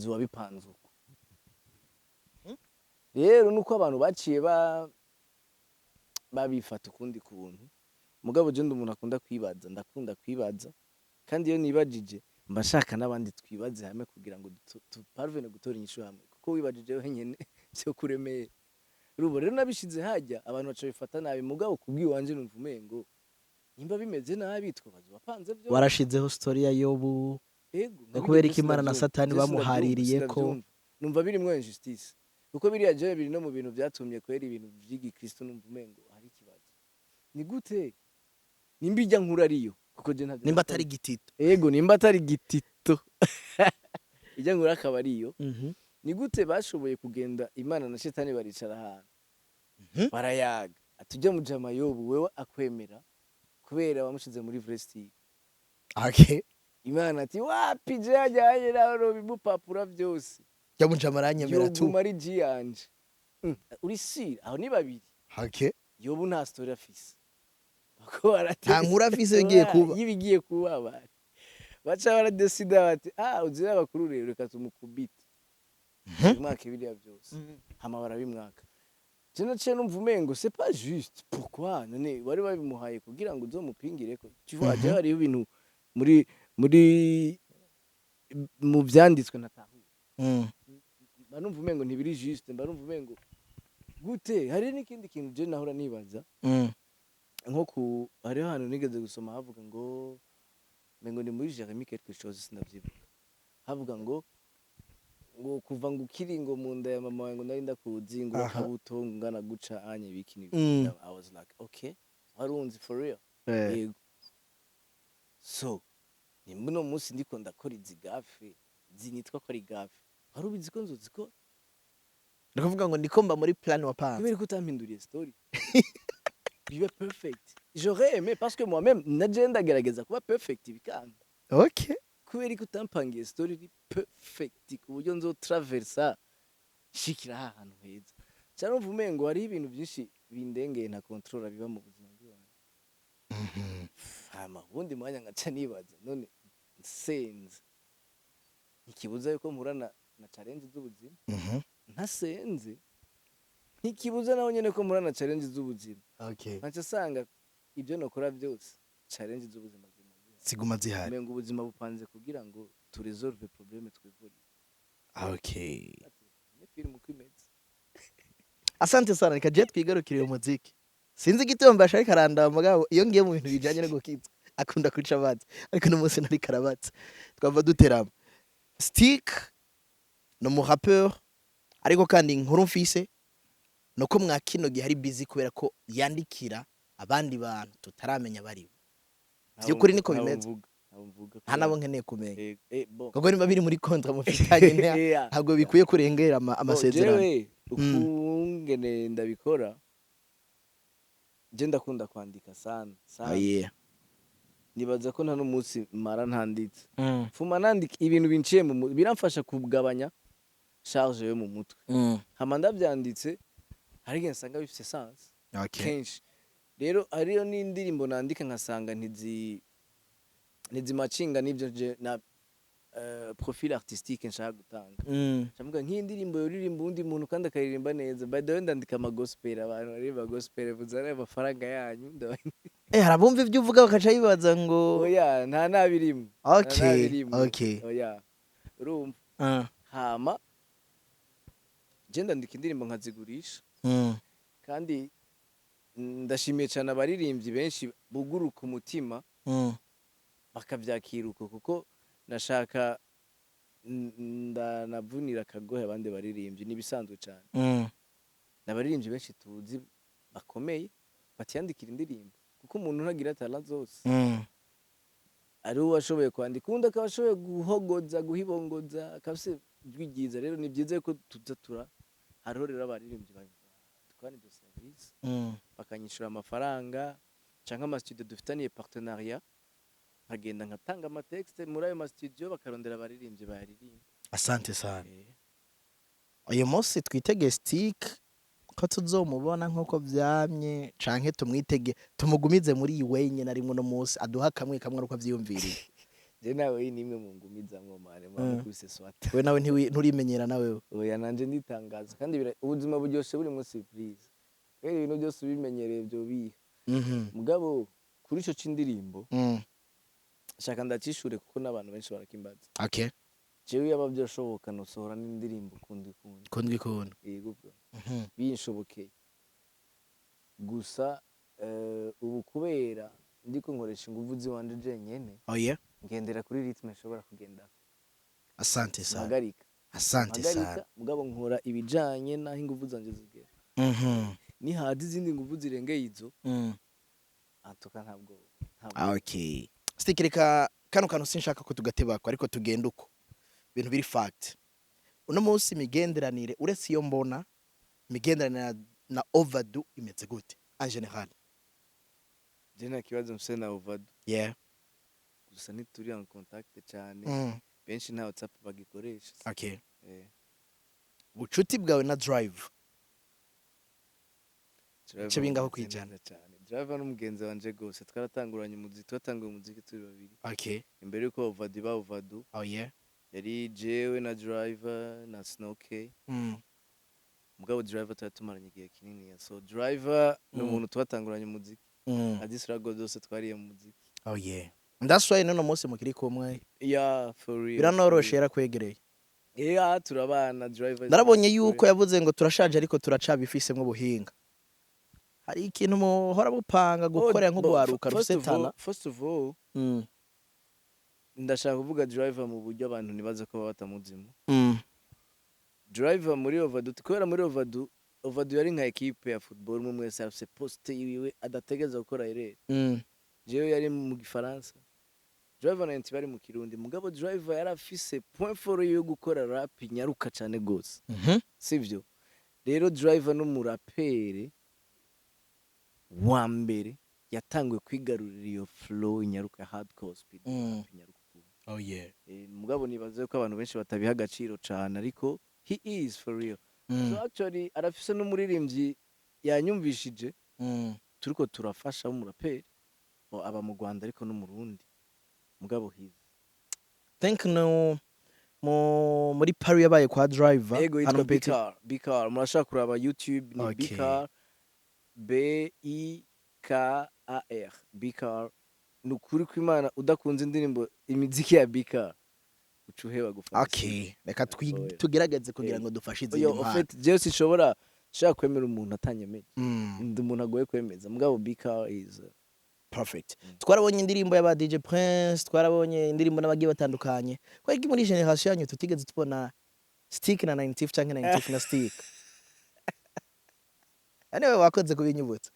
uwabipanze uko. Rero nuko abantu baciye babifata ukundi kuntu. Mugabo je ndi umuntu akunda kwibaza, ndakunda kwibaza, kandi iyo nibajije mba nshaka n'abandi twibaze hamwe kugira ngo tuparvene gutora inyishu hamwe, kuko wibajije wenyene vyo kuremera. Urumva rero nabishize hajya, abantu baca bifata nabi. Mugabo kubwiwanje numva umengo nimba bimeze nabi, twabaza uwapanze vyose. Warashizeho story ya Yobu. Ego. Ngo kubera ko Imana na Satani bamuhaririye ko Numva birimwo injustice, kuko biriya jewe biri no mu bintu vyatumye kwera ibintu vy'igikristo numva umengo hari ikibazo. Ni gute nimba ijya nkuru ariyo, kuko je ntavyo Nimba atari gitito. Ego, nimba atari gitito, ijya nkuru akaba ariyo, ni gute bashoboye kugenda Imana na Shetani baricara ahantu, barayaga, atujya mu jama Yobu wewe akwemera kubera wamushize muri vestire? Imana ati: "Wapi, je yajyanye nawe bimupapura byose." Jya mujama aranyemera tu. Yoguma ari ji yanje. Uri sire aho ni babiri. Yobu nta story afise. Bako Nta nkuru afise bigiye kuba. Y'ibigiye kuba. Abantu baca baradesida bati: "Ah, uzira abakuru rero, reka tumukubite umwaka biriya byose." Hama barabimwaka. Je naciye numva umengo c'est pas juste. Pourquoi none wari babimuhaye kugira ngo uzomupingireko? Tu vois, je hariho ibintu muri mu vyanditswe ntatahura. Mba numva umengo ntibiri juste, mba numva umengo gute. Hari n'ikindi kintu je nahora nibaza, nko ku hariho ahantu nigeze gusoma havuga ngo, mengo ni muri Jérémie quelque chose, sinavyibuka, havuga ngo kuva ngo ukiri ngo mu nda ya mama wawe ngo nari ndakuzi, ngo akabuto ngo ngana guca anye biki n'ibiki. I was like, "Okay, warunzi for real?" Yego. So nimba uno munsi ndiko ndakora izi gaffe zinitwa ko ari gaffe, wari ubizi ko nzozikora? Ni ukuvuga ngo ndiko mba muri plan wapanze. Kubera ko utampinduriye story bibe perfect. J'aurais aimé, parce que moi-même naje ndagerageza kuba perfect, bikanga. Kubera ko utampangiye story iri perfect ku buryo nzotraversa shikira ha hantu heza. Cyane numva umengo hariho ibintu byinshi bindengeye, nta control, biba mu buzima bw'iwanjye. Hama ubundi mwanya ngaca nibaza: none nsenze ntikibuza yuko mpura na challenge z'ubuzima? Ntasenze ntikibuza naho nyene ko mpura na challenge z'ubuzima. Nkaca asanga ibyo nokora byose, challenge z'ubuzima ziguma zihari. Ziguma zihari. Umengo ubuzima bupanze kugira ngo turesolve problème twivurire. Ni film uko imeze. Asante sana. Reka je twigarukire uyu muziki. Sinzi igituma mbasha ariko arandaba, mugabo iyo ngiye mu bintu bijanye no gukitsa akunda kuca amazi, ariko uno munsi ntari karabatse, twava duterama. Stick ni umurappeur, ariko kandi inkuru mfise nuko mwa kino gihe ari busy kubera ko yandikira abandi bantu tutaramenya baribo. Vy'ukuri niko Ntabo bimeze? mvuga, ntabo mvuga. Nta nabo nkeneye kumenya. Bon. Kuko niba biri muri contrat mufitanye, ntabwo bikwiye kurengera Bon, amasezerano. jewe ukungene ndabikora. Je ndakunda kwandika sana sana. Oh yeah. Nibaza ko nta n'umunsi mara ntanditse. Fuma nandika ibintu binciye mu biramfasha kugabanya charge yo mu mutwe. Hama ndavyanditse, hari igihe nsanga bifise sens. Kenshi rero hariyo n'indirimbo nandika nkasanga ntizimacinga n'ivyo je na profil artistique nshaka gutanga. Ndavuga nk'iyi ndirimbo yoririmba uwundi muntu kandi akaririmba neza. By the way, ndandika ama gospel. Abantu baririmba gospel, muzane amafaranga yanyu. Eh, harabumva ibyo uvuga bakaca bibaza ngo Oya, nta nabirimwo. Nta nabirimwo. Oya, urumva, hama je ndandika indirimbo nkazigurisha. Kandi ndashimiye cyane abaririmbyi benshi buguruka umutima bakavyakira uko, kuko nashaka ndanavunira akagohe abandi baririmbyi. Nibisanzwe cyane. N'abaririmbyi benshi tuzi bakomeye batiyandikira indirimbo, kuko umuntu ntagira talent zose. Ari uwo ashoboye kwandika, uwundi akaba ashoboye guhogoza, guhibongoza, akaba afise ijwi ryiza. Rero ni byiza ko tuza tura hariho rero abaririmbyi dukorana izo service, bakanyishura amafaranga, canke ama studio dufitaniye partenariat, nkagenda nkatanga ama texte muri ayo ma studio, bakarondera abaririmbyi bayaririmba. Asante sana. Eh. Uyu munsi twitege Stick ko tuzomubona nk'uko vyamye, canke tumwitege tumugumize muri iyi wenyine arimwo no munsi, aduha kamwe kamwe uko avyiyumviriye? Je nawe iyi ni imwe mu ngumizamwo mane mwamukubise swata. We nawe nturimenyera nawe? Oya, nanje nditangaza kandi ubuzima buryoshe burimwo surprise, kubera ibintu byose ubimenyereye vyo biha. Mugabo kuri ico c'indirimbo, shaka ndacishure kuko n'abantu benshi barakimbaza. Jewe yaba vyoshoboka nosohora n'indirimbo kundi kundi. Kundwi kundi. Yego bro. Binshobokeye gusa, ubu kubera ndiko nkoresha inguvu ziwanje jenyene, Oh yeah. ngendera kuri rythme nshobora kugendako. Asante sana. Mpagarika. Asante sana. Mpagarika, mugabo nkora ibijanye n'aho inguvu zanje zigera. Nihaza izindi nguvu zirengeye izo, antuka ntabwo. Okay, Stick, reka kano kantu sinshaka ko tugatebako, ariko tugenda uko ibintu biri fact. Uno munsi imigenderanire, uretse iyo mbona, imigenderanire na Overdo imeze gute en général? Je nta kibazo mfise na Ovado. Gusa ntituri en contact cyane. Benshi nta WhatsApp bagikoresha. Eh. Ubucuti bwawe na Drive? Driver Bice bingaho mumeze kwijana? neza cyane. Driver n'umugenzi wanje gose. Twaratanguranye umuziki, twatanguye umuziki turi babiri imbere yuko Ovado iba Ovado. Yari jewe na Driver na Snow K. Mugabo Driver twari tumaranye igihe kinini, so Driver ni umuntu twatanguranye umuziki. Adisrago zose twariye mu muziki. Oh yeah, that's why none munsi mukiri kumwe. Yeah, for real. Biranoroshe, yarakwegereye. Yeah, turabana. Driver is Narabonye my yuko friend. yavuze ngo turashaje ariko turacabifisemwo ubuhinga. Hari ikintu muhora mupanga gukorera nko guharuka rusetana? First of all, ndashaka kuvuga Driver mu buryo abantu ntibaza ko baba batamuzimo. Driver muri Ovado, kubera muri Ovado, Ovado yari nka equipe ya football, umwe wese afise poste yiwe adategereza gukora erreur. Jewe yari mu Gifaransa, Driver na Enti bari mu Kirundi, mugabo Driver yari afise point fort yo gukora rap nyaruka cane gose. Sivyo? Rero Driver n'umurapere wa mbere yatanguye kwigarurira iyo flow inyaruka, hardcore speed rap inyaruka ukuntu. Oh yeah. Mugabo nibaze ko abantu benshi batabiha agaciro cane, ariko he is for real. So actually arafise n'umuririmbyi yanyumvishije turiko turafasha w'umuraperi. Bo aba mu Rwanda ariko no mu Burundi, mugabo he's Think no mu muri Paris yabaye kwa Driver. Ego, hano yitwa Petit. Bikar. Bikar, murashaka kuraba YouTube ni Bikar, BIKAR, Bikar. Ni ukuri kw'Imana, udakunze indirimbo, imiziki ya Bikar, uca uheba gufana. Okay, reka Oya. tugerageze kugira Eh. ngo dufashe izindi Oyo mpano. En fait jewe sinshobora nshaka kwemera umuntu atanyemeye. Ndi umuntu agoye kwemeza, mugabo Bikar is Perfect. Twarabonye indirimbo y'aba DJ Prince, twarabonye indirimbo n'abagiye batandukanye. Ko iki muri generation yanyu tutigeze tubona Stick na 90 canke 90 na Stick? Anyway, wakoze kubinyibutsa.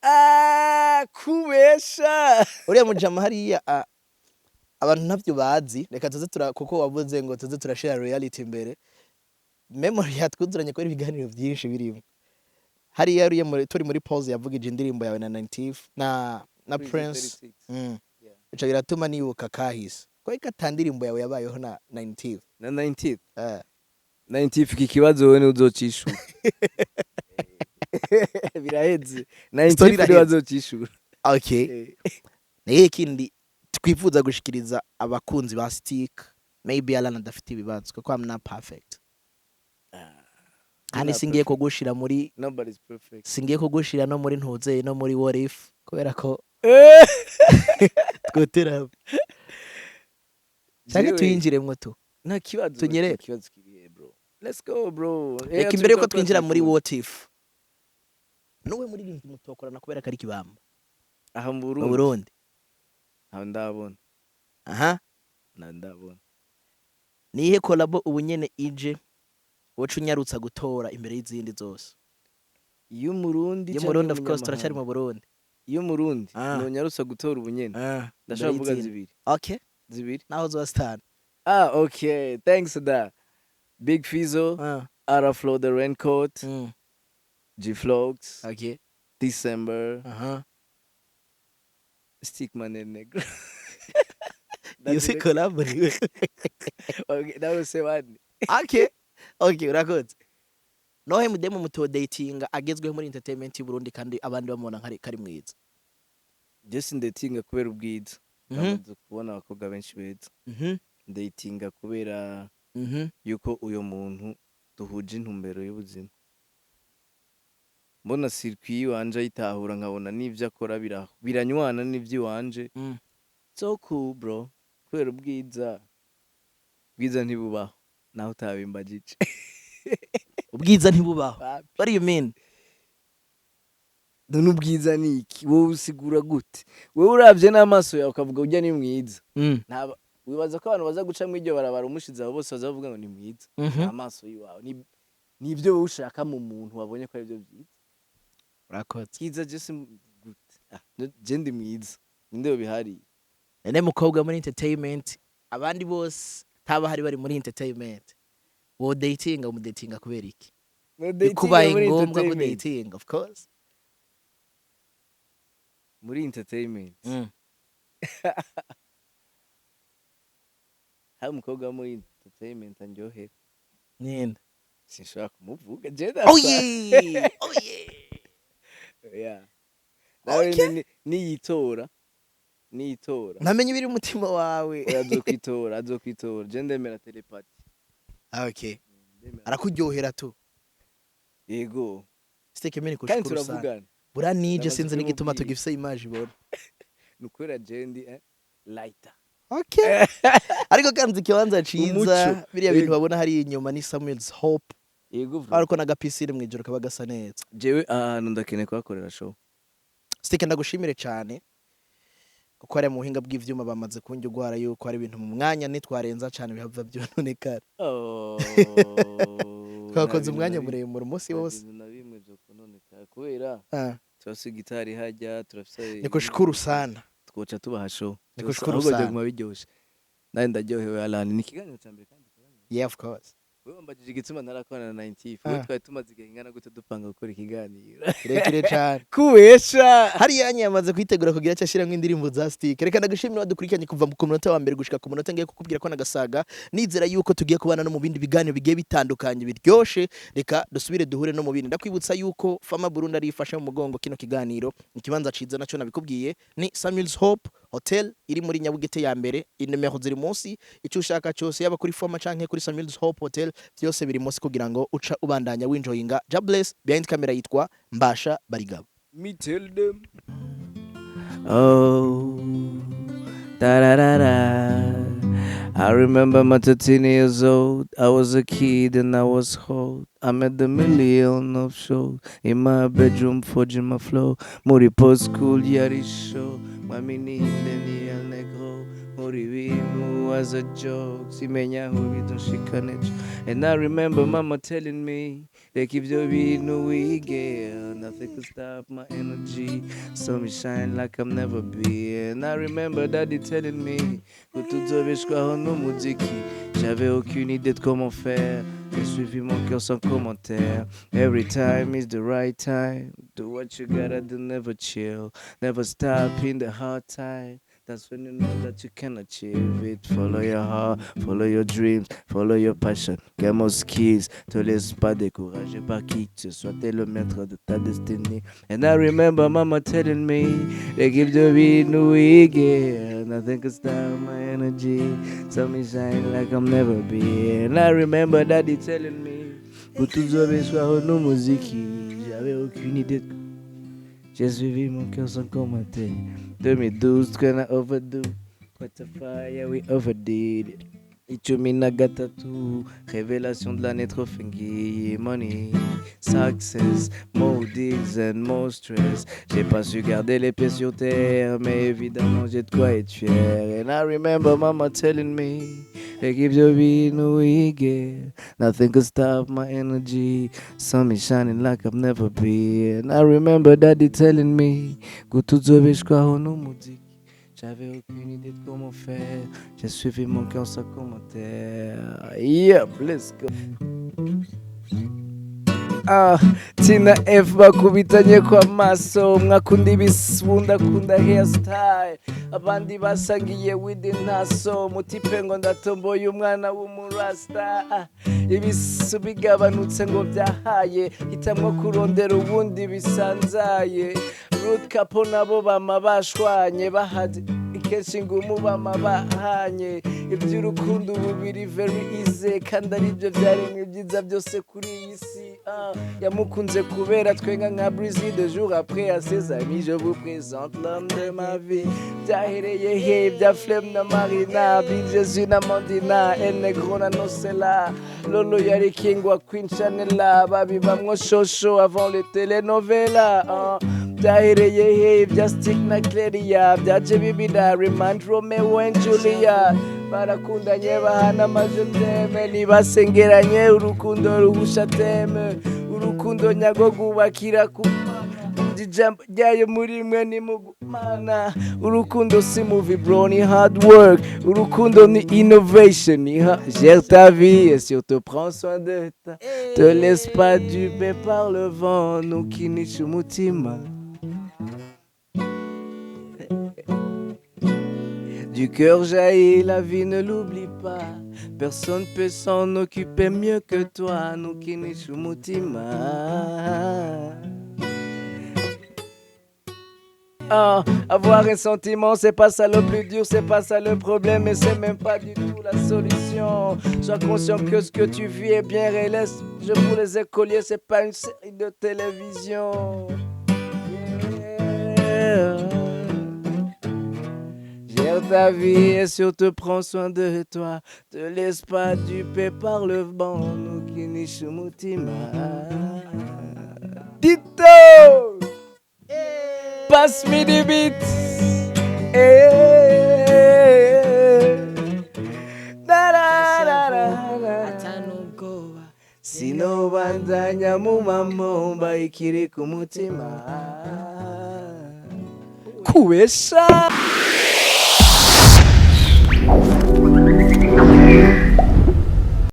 Ah, kubesha. Uriya mujama hariya, abantu ntavyo bazi. Reka tuze tura, kuko wavuze ngo tuze turashare reality imbere. Memory yatwuzuranye kubera ibiganiro byinshi birimo. Hariya yariye muri, turi muri pause, yavugije indirimbo yawe na 90 na Prince. 36. Yeah. Ico biratuma nibuka kahise ko ata ndirimbo yawe yabayeho na 90. Na 90th? Eh. 90th, iki kibazo wewe ntuzocishura, biraheze. Story 90th iraheze. ntibazocishura. Okay, niye kindi twifuza gushikiriza abakunzi ba Stick, maybe Alan adafite ibibazo kuko I'm not perfect kandi Not singiye perfect. kugushira muri Nobody's perfect. Singiye kugushira no muri ntuzeye no muri what if, kubera ko twotera cyangwa Jewe, tuyinjiremwo tu. Nta kibazo. Tunyerere. Nta kibazo kirihe, bro? Let's go, bro. Reka imbere yuko twinjira muri what if, nuwe muririmbyi mutokorana kubera ko ari kibamba? Aha mu Mu Burundi? Burundi. Ntawe ndabona. Aha. Ntawe ndabona. Nihe collabo ubu nyene ije woca unyarutsa gutora imbere y'izindi zose? Iyo umurundi Iyo canke Murundi, of course, turacyari umunyamahanga? mu Burundi. Iyo umurundi Ah. nonyarutsa gutora ubu nyene, ndashobora Imbere kuvuga y'izindi. zibiri. Okay. Zibiri. Naho zoba zitanu. Ah, okay, thanks for that. Big Fizzo, Araflo the Raincoat, G Flox, December, Stickman and Negro. Iyo si collabo niwe. Okay, that was one. Okay, urakoze. Nohe mudemu mutodatinga agezweho muri entertainment y'u Burundi kandi abandi bamubona nkari kari mwiza? Just ndatinga kubera ubwiza. Ndamaze kubona abakobwa benshi beza. Ndatinga kubera yuko uyo muntu duhuje intumbero y'ubuzima, mbona circuit yiwanje ayitahura, nkabona n'ivyo akora biranywana n'ivy'iwanje. So cool, bro. Kubera ubwiza, ubwiza ntibubaho naho utabimbajije. Ubwiza ntibubaho? What do you mean? None ubwiza ni iki? Wowe usigura gute? Wowe uravye n'amaso yawe ukavuga urya ni mwiza. Ntaba wibaza ko abantu baza guca mw'iryo barabara umushize abo bose baza bavuga ngo ni mwiza? Amaso yiwawe ni ibyo wowe ushaka mu muntu wabonye ko aribyo byiza. Urakoze. Kiza je si gute? Ah, je ndi mwiza, ninde bihari? Nene mukobwa muri entertainment, abandi bose taba hari bari muri entertainment, wo datinga, umudatinga kubera iki? Bikubaye ngombwa ko datinga, of course. Muri entertainment hari umukobwa wo muri entertainment andyohera. Ninde? Sinshobora kumuvuga je. Oh yeah, oh yeah. Yeah. Nawe Okay. niyitora niyitora. Ntamenye ibiri mu mutima wawe. Oya, azokwitora, azokwitora. Je ndemera télépathie. Okay. Ndemera. Arakuryohera tu? Yego. Steke meni. Kandi Kushukuru sana. turavugana. Buranije. Ndamaze Sinzi n'igituma kubimubwira. tugifise image ibona. Ni ukubera je ndi lighter. Okay, ariko kandi ikibanza ciza, Umuco. biriya bintu Yego. babona hari inyuma ni Samuel's Hope. Yego, bro. Ariko n'agapiscine mw'ijoro kaba gasa neza. Jewe ahantu ndakeneye kuhakorera show. Steke, ndagushimire cyane kuko hariya mu buhinga bw'ivyuma bamaze kunjya ugwara yuko hari ibintu mu mwanya nitwarenza cyane bihava byononekara. Oh, Twakoze umwanya muremure umunsi wose. Nta bintu na bimwe byo kononekara kubera turafise gitari hajya, turafise. Nikushukuru sana. Twoca tubaha show. Nikushukuru Ahubwo sana. byaguma biryoshe. Nawe ndaryohewe, Alan. Ni ikiganiro cya mbere kandi dukoranye. Yeah, of course. Wewe wambajije igituma ntarakorana na 90. Ah. Wewe twari tumaze igihe ingana gute dupanga gukora ikiganiro? Kirekire cyane. Kubesha. Hariya yamaze kwitegura kugira icyo ashyiramo indirimbo za Stick. Reka ndagushimira wadukurikiranye kuva ku munota wa mbere gushika ku munota ngiye kukubwira ko nagasaga. Nizera yuko tugiye kubana no mu bindi biganiro bigiye bitandukanye biryoshe. Reka dusubire duhure no mu bindi. Ndakwibutsa yuko Fama Burundi ari ifashe mu mugongo kino kiganiro. Ikibanza ciza naco nabikubwiye ni Samuel's Hope Hotel iri muri Nyabugete ya mbere. Inomero ziri munsi, icyo ushaka cyose, yaba kuri Fama canke kuri Samuel's Hope Hotel, byose biri munsi kugira ngo uca ubandanya winjoyinga. Jobless behind camera yitwa Mbasha Barigabo. Me tell them. Oh, da da da da. I remember my 13 years old. I was a kid and I was hot. I made the million of shows in my bedroom, forging my flow. Muri post school, yari show. Mami ni ni el negro. Muri bintu was a joke. Simenya aho bidonshikanejo. And I remember mama telling me, reka ibyo bintu wige. Nothing could stop my energy. Saw me shine like I'm never be. And I remember daddy telling me ko tuzobeshwaho n'umuziki. J'avais aucune idée de comment faire. J'ai suivi mon cœur sans commentaire. Every time is the right time. Do what you gotta do, never chill. Never stop in the hard time. That's when you know that you can achieve it. Follow your heart, follow your dreams, follow your passion. Get more skills. Te laisse pas décourager par qui que ce soit. T'es le maître de ta destinée. And I remember mama telling me, they give the beat new again. Nothing can stop my energy. Tell me shine like I'm never be. And I remember daddy telling me, pour tuzobeshwaho n'umuziki. J'avais aucune idée. J'ai suivi mon cœur sans commenter. 2012, gonna overdo. What the fire, we overdid it. 13, révélation de l'année, trophée ngiyi. Money, success, more deals and more stress. J'ai pas su garder les pieds sur terre, mais évidemment j'ai de quoi être fier. And I remember mama telling me, they give you be no get. Nothing could stop my energy. Sun is shining like I've never been. And I remember daddy telling me, ngo tuzobeshwaho n'umuziki. J'avais aucune idée de comment faire. J'ai suivi mon cœur sans commentaire. Yep, let's go. Ah, Tina F bakubitanye kwa maso, mwakunda ibisunda, akunda hairstyle, abandi basangiye with ntaso mutipe ngo ndatomboye umwana w'umurasta. Ah, ibisu bigabanutse ngo byahaye, hitamwo kurondera ubundi bisanzaye. Rude Couple nabo bama bashwanye, bahaze kenshi ngumu bama bahanye. Iby'urukundo ubu biri very easy, kandi aribyo byaremwe byiza byose kuri iyi si. Ah, yamukunze kubera twenga nka Breezy. 2 jours après, à ses amis, je vous présente l'homme de ma vie. Byahereye he? Bya Flem na Marina, Bijezu na Mandina, El Negro na Nosela, Lolo yari king wa Queen Chanela, babibamwo shosho avant les telenovela. Ah, byahereye he? Bya Stick na Cleria, byaje bibira remind Romeo and Julia, barakundanye bahana amaje teme, ntibasengeranye, urukundo ruhusha teme, urukundo nyago rwubakira ku ijambo ryayo muri mwe nimugumana. Urukundo si movie bro, ni hard work. Urukundo ni innovation, ni gère ta vie et surtout prends soin de ta, te laisse pas duper par le vent, ntukinishe umutima. Du cœur jaillit la vie, ne l'oublie pas. Personne peut s'en occuper mieux que toi. Ntukinishe umutima. Ah, avoir un sentiment, c'est pas ça le plus dur, c'est pas ça le problème, et c'est même pas du tout la solution. Sois conscient que ce que tu vis est bien réel. Je pour les écoliers, c'est pas une série de télévision. Yeah. Gère ta vie et surtout prends soin de toi. Te laisse pas duper par le vent. Ntukinishe umutima. Tito! Pass me the beat. Eh. Da, da, da, da, da. Atanubwoba. Sinobandanya mu mamomba ikiri ku mutima kubesha.